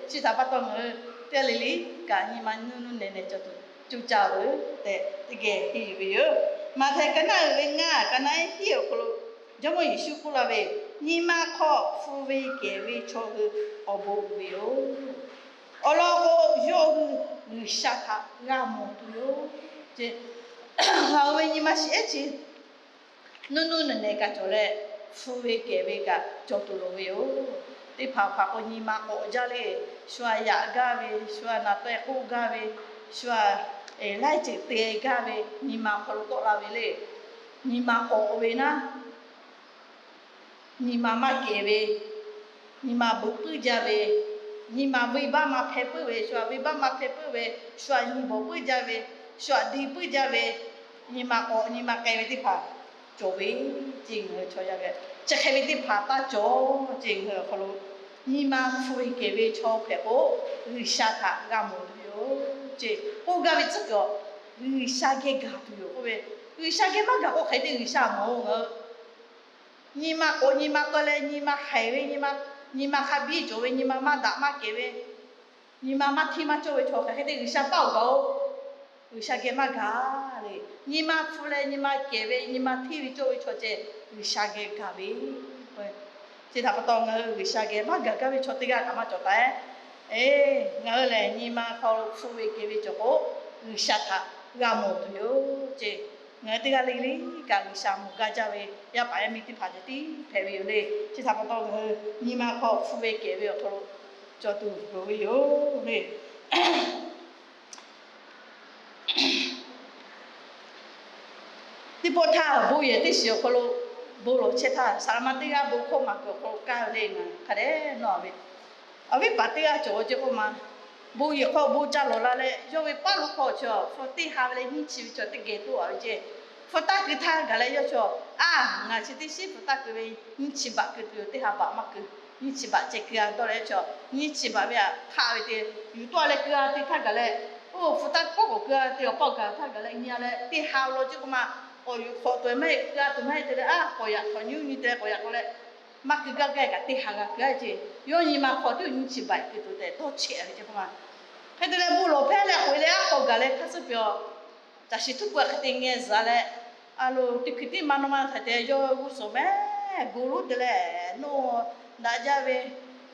Chi htaꞈ pa taw ngaˬ hui teˇ g'aˇ le le kaꞈ nyi ma nuˇ nuˇ nehˬ nehˬ cawˬ tuˬ cuˇ caˇ-oˬ tehꞈ teˇ geh henˇ yuˬ ve yoˬ. Maꞈhtehˍ ka naˉ uiˍ ve ngaˇ, ka naˉ ehˉ hiˉ awˬ hk'aw lo Jawˇmawˇ Yeˍsuˆ k'oˆ laˇ ve, nyi ma hk'aw hpu ve kehˬ ve chaw hui awˬ bon uiˍ ve yoˬ. Awˬ lawn k'o, yawˇ hui G'uiˬsha htaꞈ g'a mawˬ tuˬ yoˬ ceˇ. Ngaˬ hui ve nyi ma shiˍ ehˉ chi nuˇ nuˇ nehˬ nehˬ kaꞈ cawˬ leh, hpu ve kehˬ ve kaꞈ cawˬ tuˬ loˍ ve yoˬ. Teˇ hpaˍ hpaˍ k'o nyi ma k'awꞈ jaˇ le, shu aꞈ yaꞈ gaˇ ve, shu aꞈ naˍ taweh k'oˆ gaˇ ve, shu aꞈ laiˉ ceuˬ te gaˇ ve nyi ma hk'aw lo tawˆ la ve le. Nyi ma k'awꞈ ve naˉ, nyi ma maˇ kehˬ ve, nyi ma beuꞈ puiˉ jaˇ ve, nyi ma venˇbaˆ maˇ hpehˇ puiˉ ve, shu aꞈ venˇbaˆ maˇ hpehˇ puiˉ ve, shu aꞈ nyi bawˬ puiˉ jaˇ ve, shu aꞈ di puiˉ jaˇ ve, nyi ma k'awꞈ nyi ma k'ai ve teˇ hpaˍ cawˬ ve ceˇ. Ngaˬ hui chaw yaˇ ve chi hk'e ve teˇ hpaˍ taˇ cawˬ ceˇ. Ngaˬ hui awˬ hk'aw lo nyi ma hpu ve kehˬ ve chaw hpehꞈ k'o, G'uiˬsha htaꞈ g'a mawˬ tuˬ yoˬ ceˇ. K'oˆ gaˇ ve tcuhˉ kuiˬ, G'uiˬsha geh gaˬ tuˬ yoˬ k'oˆ ve, G'uiˬsha geh maˇ gaˬ k'o hk'e te G'uiˬsha mawˬ-o ngaˬ hui. Nyi ma k'awꞈ nyi ma k'ai leh, nyi ma haiˬ ve, nyi ma, nyi ma hk'a biˇ cawˬ ve, nyi ma maˇ daꞈ maˇ kehˬ ve, nyi ma maˇ hteˇ maˇ cawˇ ve chaw hk'aˬ hk'e te G'uiˬsha paˇ-oˬ gaˬ-o. G'uiˬsha geh maˇ gaˬ le. Nyi ma hpu leh nyi ma kehˬ ve, nyi ma hteˇ ve cawˇ ve chaw ceh G'uiˬsha geh gaˬ ve. Chi htaꞈ pa taw ngaˬ hui G'uiˬsha geh maˇ gaˬ gaˇ ve chaw teˇ g'aˇ kaꞈ maˇ cawˬ taˍ-e. Ngaˬ hui lehˬ nyi ma hk'aw lo hpu ve kehˬ ve cawˬ k'o, G'uiˬsha htaꞈ g'a mawˬ tuˬ yoˬ ceˇ. Ngaˬ hui teˇ g'aˇ le le kaꞈ G'uiˬsha mawˬ gaˇ jaˇ ve yaˇ paˍ yaˇ miˇ teˇ hpaˍ ceh tiˉ hpehꞈ ve yoˬ le. Chi htaꞈ pa taw ngaˬ hui nyi ma hk'aw hpu ve kehˬ ve awˬ hk'aw lo cawˬ tuˬ loˍ ve yoˬ le. Teˇ pawˆ htaˇ bon yehˬ teˇ shiˍ awˬ hk'aw lo bon lawˬ chehˇ htaˇ, saˍ laꞈ ma teˇ g'aˇ bon hkawˇ maˍ kuiˬ awˬ hk'aw lo kaˇ ve le. Ngaˬ hk'a dehꞈ nawˇ ve awˬ viˉ paˍ teˇ g'aˇ cawˬ ve ceˇ k'oˆ ma, bon yehˬ hk'aw bon ca lawˬ la leh, yawˇ ve paˉ lo hk'aw chi hpu teˇ ha ve leh nyiˇ chi ve chaw teˇ geh toˆ-a ve ceˇ. Hpu taˇ keu htaˇ gaˬ leh yawˇ chaw, a, ngaˬ chi teˇ shiˉ hpu taˇ keu ve nyiˇ chi baꞈ keu tuˬ yoˬ, teˇ ha baꞈ maˇ keu. Nyiˇ chi baꞈ ceh keu-a dawˇ leh chaw, nyiˇ chi baꞈ ve htaꞈ hk'aˆ ve te yuˬ tawˆ-a leh keu-a te htaˇ gaˬ leh, oˇ hpu taˇ kawˉ k'awꞈ keu-a te awˬ paˇ gaˬ htaˇ gaˬ leh nyi-a leh teˇ ha law ceˇ k'oˆ ma, awˬ yuˬ hk'awꞈ tuˬ maˇ heˆ, keu-a tuˬ maˇ heˆ te leh, a, k'awꞈ yaꞈ htawnˍ nyi nyi te leh k'awꞈ yaꞈ k'aw leh, maˇ keu gaˇ gaˇ kaꞈ teˇ ha g'a keu-a ceˇ. Yawˇ nyi ma hk'aw tiˉ nyiˇ chi baꞈ keu tuˬ tehꞈ dawˇ chehˇ ve ceˇ k'oˆ ma. Hk'e te leh bon lawˬ hpehˇ leh k'oꞈ-e leh a k'awꞈ gaˬ leh hk'aˇ suhˉ pyaw caˬ shiˍ htuˉ pui hk'e te ngeh zuhꞈ leh, a lo teˇ hkui tiˉ ma nawˇ ma htaꞈ te yawˇ g'uˇ suhˍ mehˉ gu lonˉ te leh, nawˇ daꞈ jaˇ ve,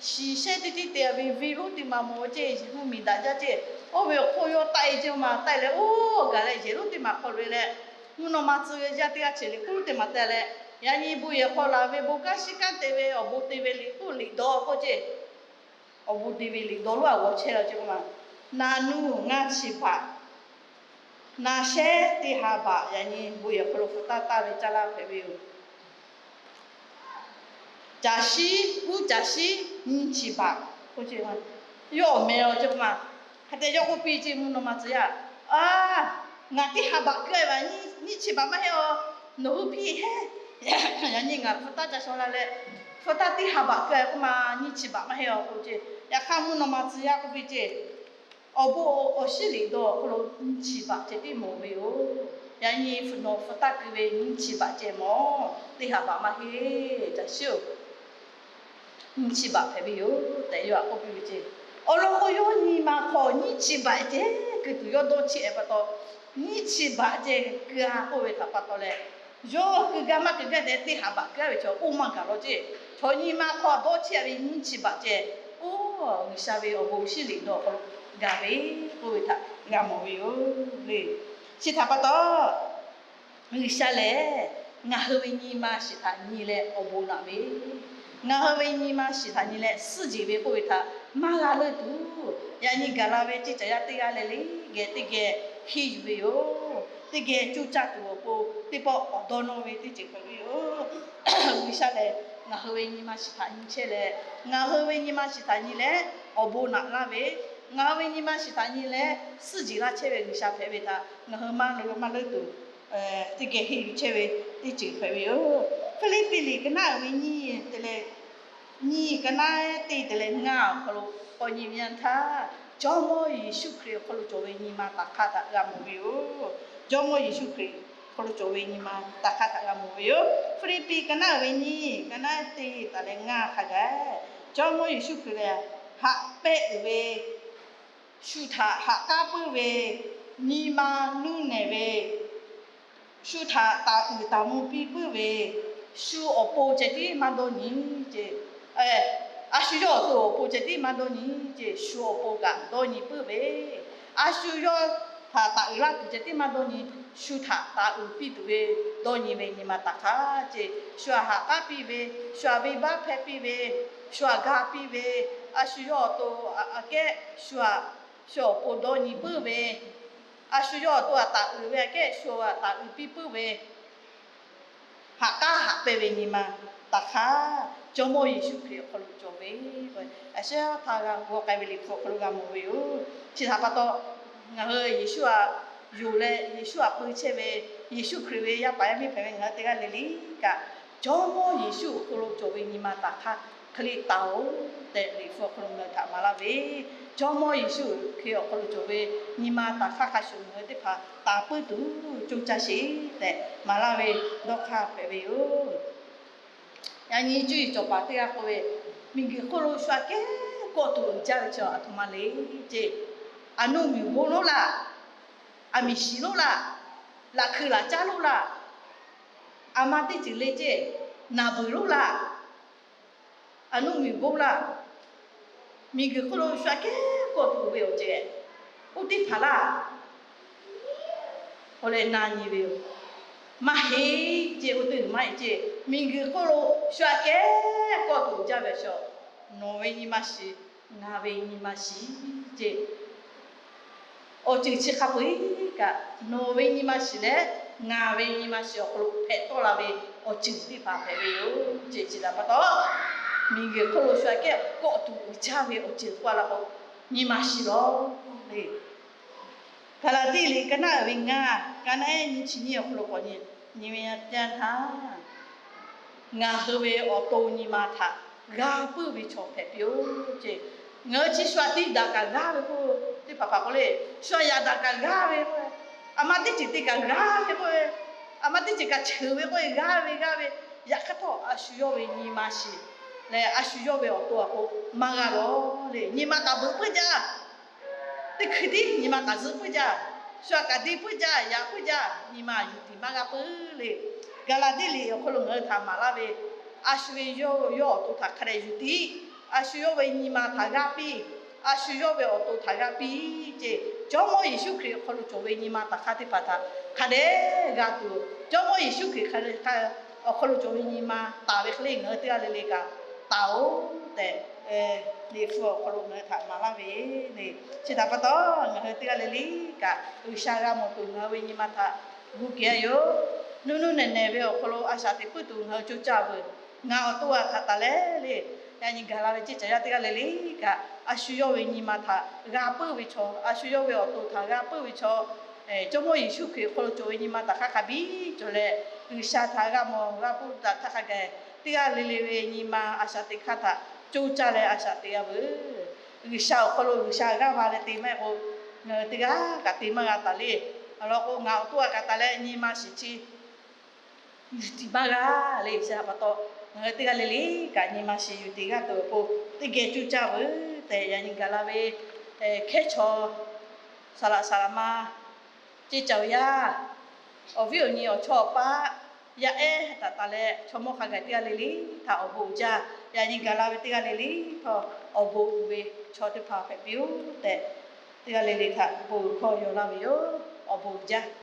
shiˍ shehˉ teˇ tiˉ te ve venˇ lonˉ teˇ ma mawˬ ceˇ, mvuhˇmiˬ daꞈ jaˇ ceˇ. Oˇ ve awˬ hk'oˆ yawˇ taˆ-e ceˇ ma taˆ-e leh, oˇ gaˬ leh yehˬ lonˉ teˇ ma hk'aw lo-e leh, mvuhˇ naw ma tcuh ve yaˇ teˇ g'aˇ chi liꞈ k'uˉ lonˉ teˇ ma taˆ leh, yaꞈ nyi bon yehˬ hk'aw laˬ ve bon kanˉ shiˉ kanˉ te ve awˬ bon te ve liꞈ k'uˉ liꞈ dawˇ k'oˆ ceˇ. Awˬ bon te ve liꞈ dawˇ lonˉ a g'awˬ chehˇ la ceˇ k'oˆ ma, na nuˇ ngaˇ chi baꞈ, na shehˉ teˇ ha baꞈ yaꞈ nyi bon yehˬ hk'aw lo hpu taˇ taˇ ve caˇ laˇ hpehꞈ ve yoˬ. Caˬ shiˉ, uˉ caˬ shiˉ nyiˇ chi baꞈ k'oˆ ceˇ. Yawˇ awˬ meh law ceˇ k'oˆ ma. Hk'e te yawˇ k'oˆ piˇ ceˇ, mvuhˇ naw ma tcuh yaˇ, a, ngaˬ teˇ ha baꞈ keu-a ve, nyiˇ chi baꞈ maˇ heˆ-o. Nawˬ hui piˇ heˆ. Yaꞈ nyi ngaˬ hpu taˇ ca shaw la leh, hpu taˇ teˇ ha baꞈ keu-a k'oˆ ma, nyiˇ chi baꞈ maˇ heˆ-o k'oˆ ceˇ. Yaꞈ hk'aˇ mvuhˇ naw ma tcuh yaˇ k'oˆ piˇ ceˇ, awˬ bon awˬ shiˉ liꞈ dawˇ hk'aw lo nyiˇ chi baꞈ ceh tiˉ mawˬ ve yoˬ. Yaꞈ nyi hpu nawˬ hpu taˇ keu ve nyiˇ chi baꞈ ceh mawˬ, teˇ ha baꞈ maˇ heˆ. Caˬ shiˉ-oˬ, nyiˇ chi baꞈ hpehꞈ ve yoˬ tehꞈ yawˇ htaꞈ k'oˆ piˇ ve ceˇ. Awˬ lawn k'o yawˇ nyi ma hk'aw nyiˇ chi baꞈ ceh keu tuˬ yawˇ dawˇ chehˇ-e pa taw, nyiˇ chi baꞈ ceh keu-a k'oˆ ve htaꞈ pa taw leh, yawˇ keu gaˇ maˇ keu gaˇ tehꞈ teˇ ha baꞈ keu-a ve chaw oˇ maˇ gaˬ law ceˇ. Chaw nyi ma hk'aw dawˇ chehˇ-a ve nyiˇ chi baꞈ ceh, oˇ, G'uiˬsha ve awˬ bon shiˉ liꞈ dawˇ hk'aw lo gaˬ ve k'oˆ ve htaꞈ g'a mawˬ ve yoˬ le. Chi htaꞈ pa taw, G'uiˬsha lehˬ ngaˬ hui ve nyi ma shiˍ htaꞈ nyi leh awˬ bon naꞈ ve, ngaˬ hui ve nyi ma shiˍ htaꞈ nyi leh suhˉ jeˬ ve k'oˆ ve htaꞈ maˇ g'a leuˆ tuˬ, yaꞈ nyi gaˬ la ve ceˇ caˬ yaˇ teˇ g'aˇ leh le geh teˇ geh henˇ yuˬ ve yoˬ. Teˇ geh coˇ caˇ tuˬ awˬ pon teˇ pawˆ k'awꞈ dawˇ nawˇ ve teˇ ceuˬ hpehꞈ ve yoˬ. G'uiˬsha lehˬ ngaˬ hui ve nyi ma shiˍ htaꞈ nyi chehˇ leh, ngaˬ hui ve nyi ma shiˍ htaꞈ nyi leh awˬ bon naꞈ laˇ ve, ngaˬ hui ve nyi ma shiˍ htaꞈ nyi leh suhˉ jeˬ laˇ chehˇ ve G'uiˬsha hpehꞈ ve htaꞈ ngaˬ hui maˇ leuˆ maˇ leuˆ tuˬ, teˇ geh henˇ yuˬ chehˇ ve teˇ ceuˬ hpehꞈ ve yoˬ. Hpiˇliˇpiˆ liꞈ ka naˉ uiˍ ve nyiˇ te leh, nyiˇ ka naˉ teˇ te leh ngaˇ awˬ hk'aw lo k'awꞈ nyi ve yanˇ htaˇ, Jawˇmawˇ Yeˍsuˆ Hkriꞈ awˬ hk'aw lo cawˬ ve nyi ma taˍ hk'aˇ htaꞈ g'a mawˬ ve yoˬ. Jawˇmawˇ Yeˍsuˆ Hkriꞈ awˬ hk'aw lo cawˬ ve nyi ma taˍ hk'aˇ htaꞈ g'a mawˬ ve yoˬ. Hpiˇliˇpiˆ ka naˉ uiˍ ve nyiˇ ka naˉ teˇ taˍ leh ngaˇ hk'a gaˬ, Jawˇmawˇ Yeˍsuˆ Hkriꞈ lehˬ haꞈ pehnˇ uiˍ ve, shu htaꞈ haꞈ k'aˉ puiˉ ve, nyi ma nuˇ nehˬ ve, shu htaꞈ taˍ uiˍ taˍ mvuh piˇ puiˉ ve, shu awˬ pon ceh tiˉ maˇ dawˇ nyi ceˇ. A shu yawˇ awˬ to awˬ pon ceh tiˉ maˇ dawˇ nyi ceˇ, shu awˬ pon kaꞈ dawˇ nyi puiˉ ve, a shu yawˇ htaꞈ taˍ uiˍ laˇ tuˬ ceh tiˉ maˇ dawˇ nyi. shu htaꞈ taˍ uiˍ piˇ tuˬ ve dawˇ nyi ve nyi ma taˍ hk'aˇ ceˇ. Shu htaꞈ ha k'aˉ piˇ ve, shu htaꞈ venˇbaˆ hpehˇ piˇ ve, shu htaꞈ ga piˇ ve, a shu yawˇ awˬ to aꞈ kehˉ shu htaꞈ, shu awˬ pon dawˇ nyi puiˉ ve, a shu yawˇ awˬ to htaꞈ taˍ uiˍ ve aꞈ kehˉ shu htaꞈ taˍ uiˍ piˇ puiˉ ve, haꞈ k'aˉ haꞈ pehnˇ ve nyi ma taˍ hk'aˇ, Jawˇmawˇ Yeˍsuˆ Hkriꞈ awˬ hk'aw lo cawˬ ve, a shehˉ htaˇ g'a g'aw k'ai ve Liꞈ hpu awˬ hk'aw lo g'a mawˬ ve yoˬ. Chi htaꞈ pa taw, ngaˬ hui Yeˍsuˆ htaꞈ yonˍ leh Yeˍsuˆ htaꞈ peu chehˇ ve, Yeˍsuˆ Hkriꞈ ve yaˇ paˍ yaˇ miˇ hpehꞈ ve ngaˬ hui teˇ g'aˇ le le kaꞈ, Jawˇmawˇ Yeˍsuˆ awˬ hk'aw lo cawˬ ve nyi ma taˍ hk'aˇ hk'e le taˍ-oˬ tehꞈ, Liꞈ hpu awˬ hk'aw lo ngaˬ hui htaꞈ maˍ laˇ ve, Jawˇmawˇ Yeˍsuˆ Hkriꞈ awˬ hk'aw lo cawˬ ve nyi ma taˍ hk'aˇ hk'a shuˍ ngaˬ hui teˇ hpaˍ taˍ puiˉ tuˬ coˇ caˇ sheˍ tehꞈ maˍ laˇ ve dawˇ hk'aˇ hpehꞈ ve yoˬ. Yaꞈ nyi cuˇ yiˍ cawˬ paˍ teˇ g'aˇ k'oˆ ve, miˬguiˬ hk'oˆ lo shu aꞈ kehˉ kawˆ tuˬ uiˍ jaˇ ve chi aˬ htoꞈ ma le ceˇ. Aˬ nuˇ miˬ bon lonˉ laˇ, aˬ miˍ shiˍ lonˉ laˇ, laꞈ hkui laꞈ caˉ lonˉ laˇ, aˬ ma teˇ ceuˬ le ceˇ, naˍ beuˬ lonˉ laˇ, aˬ nuˇ miˬ bon laˇ, miˬguiˬ hk'oˆ lo shu aꞈ kehˉ kawˆ tuˬ ve awˬ ceuˬ, oˇ teˇ hpaˍ laˇ k'oˆ leh na nyi ve yoˬ. Maˇ heˆ ceˇ, oˇ teˇ maˇ heˆ ceˇ. Miˬguiˬ hk'oˆ lo shu aꞈ kehˉ kawˆ tuˬ jaˇ ve chaw, nawˬ ve nyi ma shiˍ, ngaˬ ve nyi ma shiˍ ceˇ. Awˬ ceuˬ chi hk'a peu-eˬ kaꞈ, nawˬ ve nyi ma shiˍ leh ngaˬ ve nyi ma shiˍ awˬ hk'aw lo hpehꞈ tawˆ la ve awˬ ceuˬ teˇ hpaˍ hpehꞈ ve yoˬ ceˇ. Chi htaꞈ pa taw, miˬguiˬ hk'oˆ lo shu aꞈ kehˉ kawˆ tuˬ uiˍ jaˇ ve awˬ ceuˬ k'oˆ laˇ k'o, nyi ma shiˍ lawˬ le. Gaˍlaˍdiˆ liꞈ ka naˆ uiˍ ve ngaˇ, ka naˆ ehˉ nyi chi nyiˇ awˬ hk'aw lo k'awꞈ nyi, nyi ve yaˇ teˇ yanˇ htaˇ, ngaˬ hui ve awˬ to nyi ma htaꞈ g'a puiˉ ve chaw hpehꞈ piˇ-oˬ ceˇ. Ngaˬ hui chi shu aꞈ tiˇ daꞈ kaꞈ g'aˇ ve k'o, teˇ hpaˍ hpaˍ k'oˆ le, shu aꞈ yaꞈ daꞈ kaꞈ g'aˇ ve k'o, aˬ ma teˇ ceuˬ te kaꞈ g'aˇ ve k'o, aˬ ma teˇ ceuˬ kaꞈ cheuˬ ve k'o, g'aˇ ve g'aˇ ve, yaꞈ hk'aˇ htawˇ a shu yawˇ ve nyi ma shiˍ leh a shu yawˇ ve awˬ to aꞈ k'o maˇ g'a lawˬ le. Nyi ma kaꞈ beuꞈ puiˉ jaˇ. Teˇ hkui tiˉ nyi ma kaꞈ zuhˆ puiˉ jaˇ. Shu aꞈ kaꞈ te puiˉ jaˇ, yaꞈ puiˉ jaˇ. Nyi ma yuˬ tiˍ maˇ g'a puiˉ le. Gaˍlaˍdiˆ liꞈ awˬ hk'aw lo ngaˬ hui htaꞈ maˍ laˇ ve, a shu ve yawˇ, yawˇ awˬ to htaꞈ hk'a dehꞈ yuˬ tiˍ. A shu yawˇ ve nyi ma htaꞈ g'aˇ piˇ. A shu yawˇ ve awˬ to htaꞈ g'aˇ piˇ ceˇ. Jawˇmawˇ Yeˍsuˆ Hkriꞈ awˬ hk'aw lo cawˬ ve nyi ma taˍ hk'aˇ teˇ hpaˍ htaꞈ hk'a dehꞈ g'a tuˬ, Jawˇmawˇ Yeˍsuˆ Hkriꞈ hk'a, awˬ hk'aw lo cawˬ ve nyi ma taˍ ve hk'e le ngaˬ hui teˇ g'aˇ le le kaꞈ taˍ-oˬ tehꞈ, Liꞈ hpu awˬ hk'aw lo ngaˬ hui htaꞈ maˍ laˇ ve le. Chi htaꞈ pa taw, ngaˬ hui teˇ g'aˇ le le kaꞈ G'uiˬsha g'a mawˬ tuˬ ngaˬ hui ve nyi ma htaꞈ gu kehˬ a yoˬ. Nuˇ nuˇ nehˬ nehˬ ve awˬ hk'aw lo a shaꞈ teꞈ puiˉ tuˬ ngaˬ hui coˇ caˇ veuˬ. Ngaˬ awˬ to a htaꞈ taˍ leh le, yaꞈ nyi gaˬ la ve ceˇ caˬ yaˇ teˇ g'aˇ le le kaꞈ, a shu yawˇ ve nyi ma htaꞈ g'a puiˉ ve chaw, a shu yawˇ ve awˬ to htaꞈ g'a puiˉ ve chaw, Jawˇmawˇ Yeˍsuˆ Hkriꞈ awˬ hk'aw lo cawˬ ve nyi ma htaꞈ hk'a hk'a biˇ cawˬ leh, G'uiˬsha htaꞈ g'a mawˬ g'a puiˉ daꞈ htaˇ hk'a gaˬ, teˇ g'aˇ le le ve nyi ma a shaꞈ teꞈ hk'aˇ htaꞈ coˇ caˇ leh a shaꞈ teꞈ g'a veuˬ. G'uiˬsha awˬ hk'aw lo G'uiˬsha g'aˇ va leh te maˇ heˆ k'o, ngaˬ hui teˇ g'aˇ kaꞈ te maˇ g'a taˍ le. Awˬ lawn k'o, ngaˬ awˬ to a kaꞈ taˍ leh nyi ma shiˍ chi yuˬ tiˍ maˇ g'a le. Chi htaꞈ pa taw, ngaˬ hui teˇ g'aˇ le le kaꞈ nyi ma shiˍ yuˬ tiˍ g'aˇ tuˬ awˬ pon teˇ geh coˇ caˇ veuˬ tehꞈ, yaꞈ nyi gaˬ la ve hkehˉ chaw saˍ laꞈ saˍ laꞈ ma ceˇ caˬ yaˇ, awˬ viˉ awˬ nyi awˬ chawˇ awˬ paˆ yaˇ ehˉ htaꞈ taˍ leh chaw mawˇ hk'a gaˬ teˇ g'aˇ le le htaꞈ awˬ bon uiˍ jaˇ. Yaꞈ nyi gaˬ la ve teˇ g'aˇ le le htawˇ, awˬ bon uiˍ ve chaw teˇ hpaˍ hpehꞈ piˇ-oˆ tehꞈ, teˇ g'aˇ le le htaꞈ bon uiˍ hkawˇ yaw laˇ ve yoˬ. Awˬ bon uiˍ jaˇ.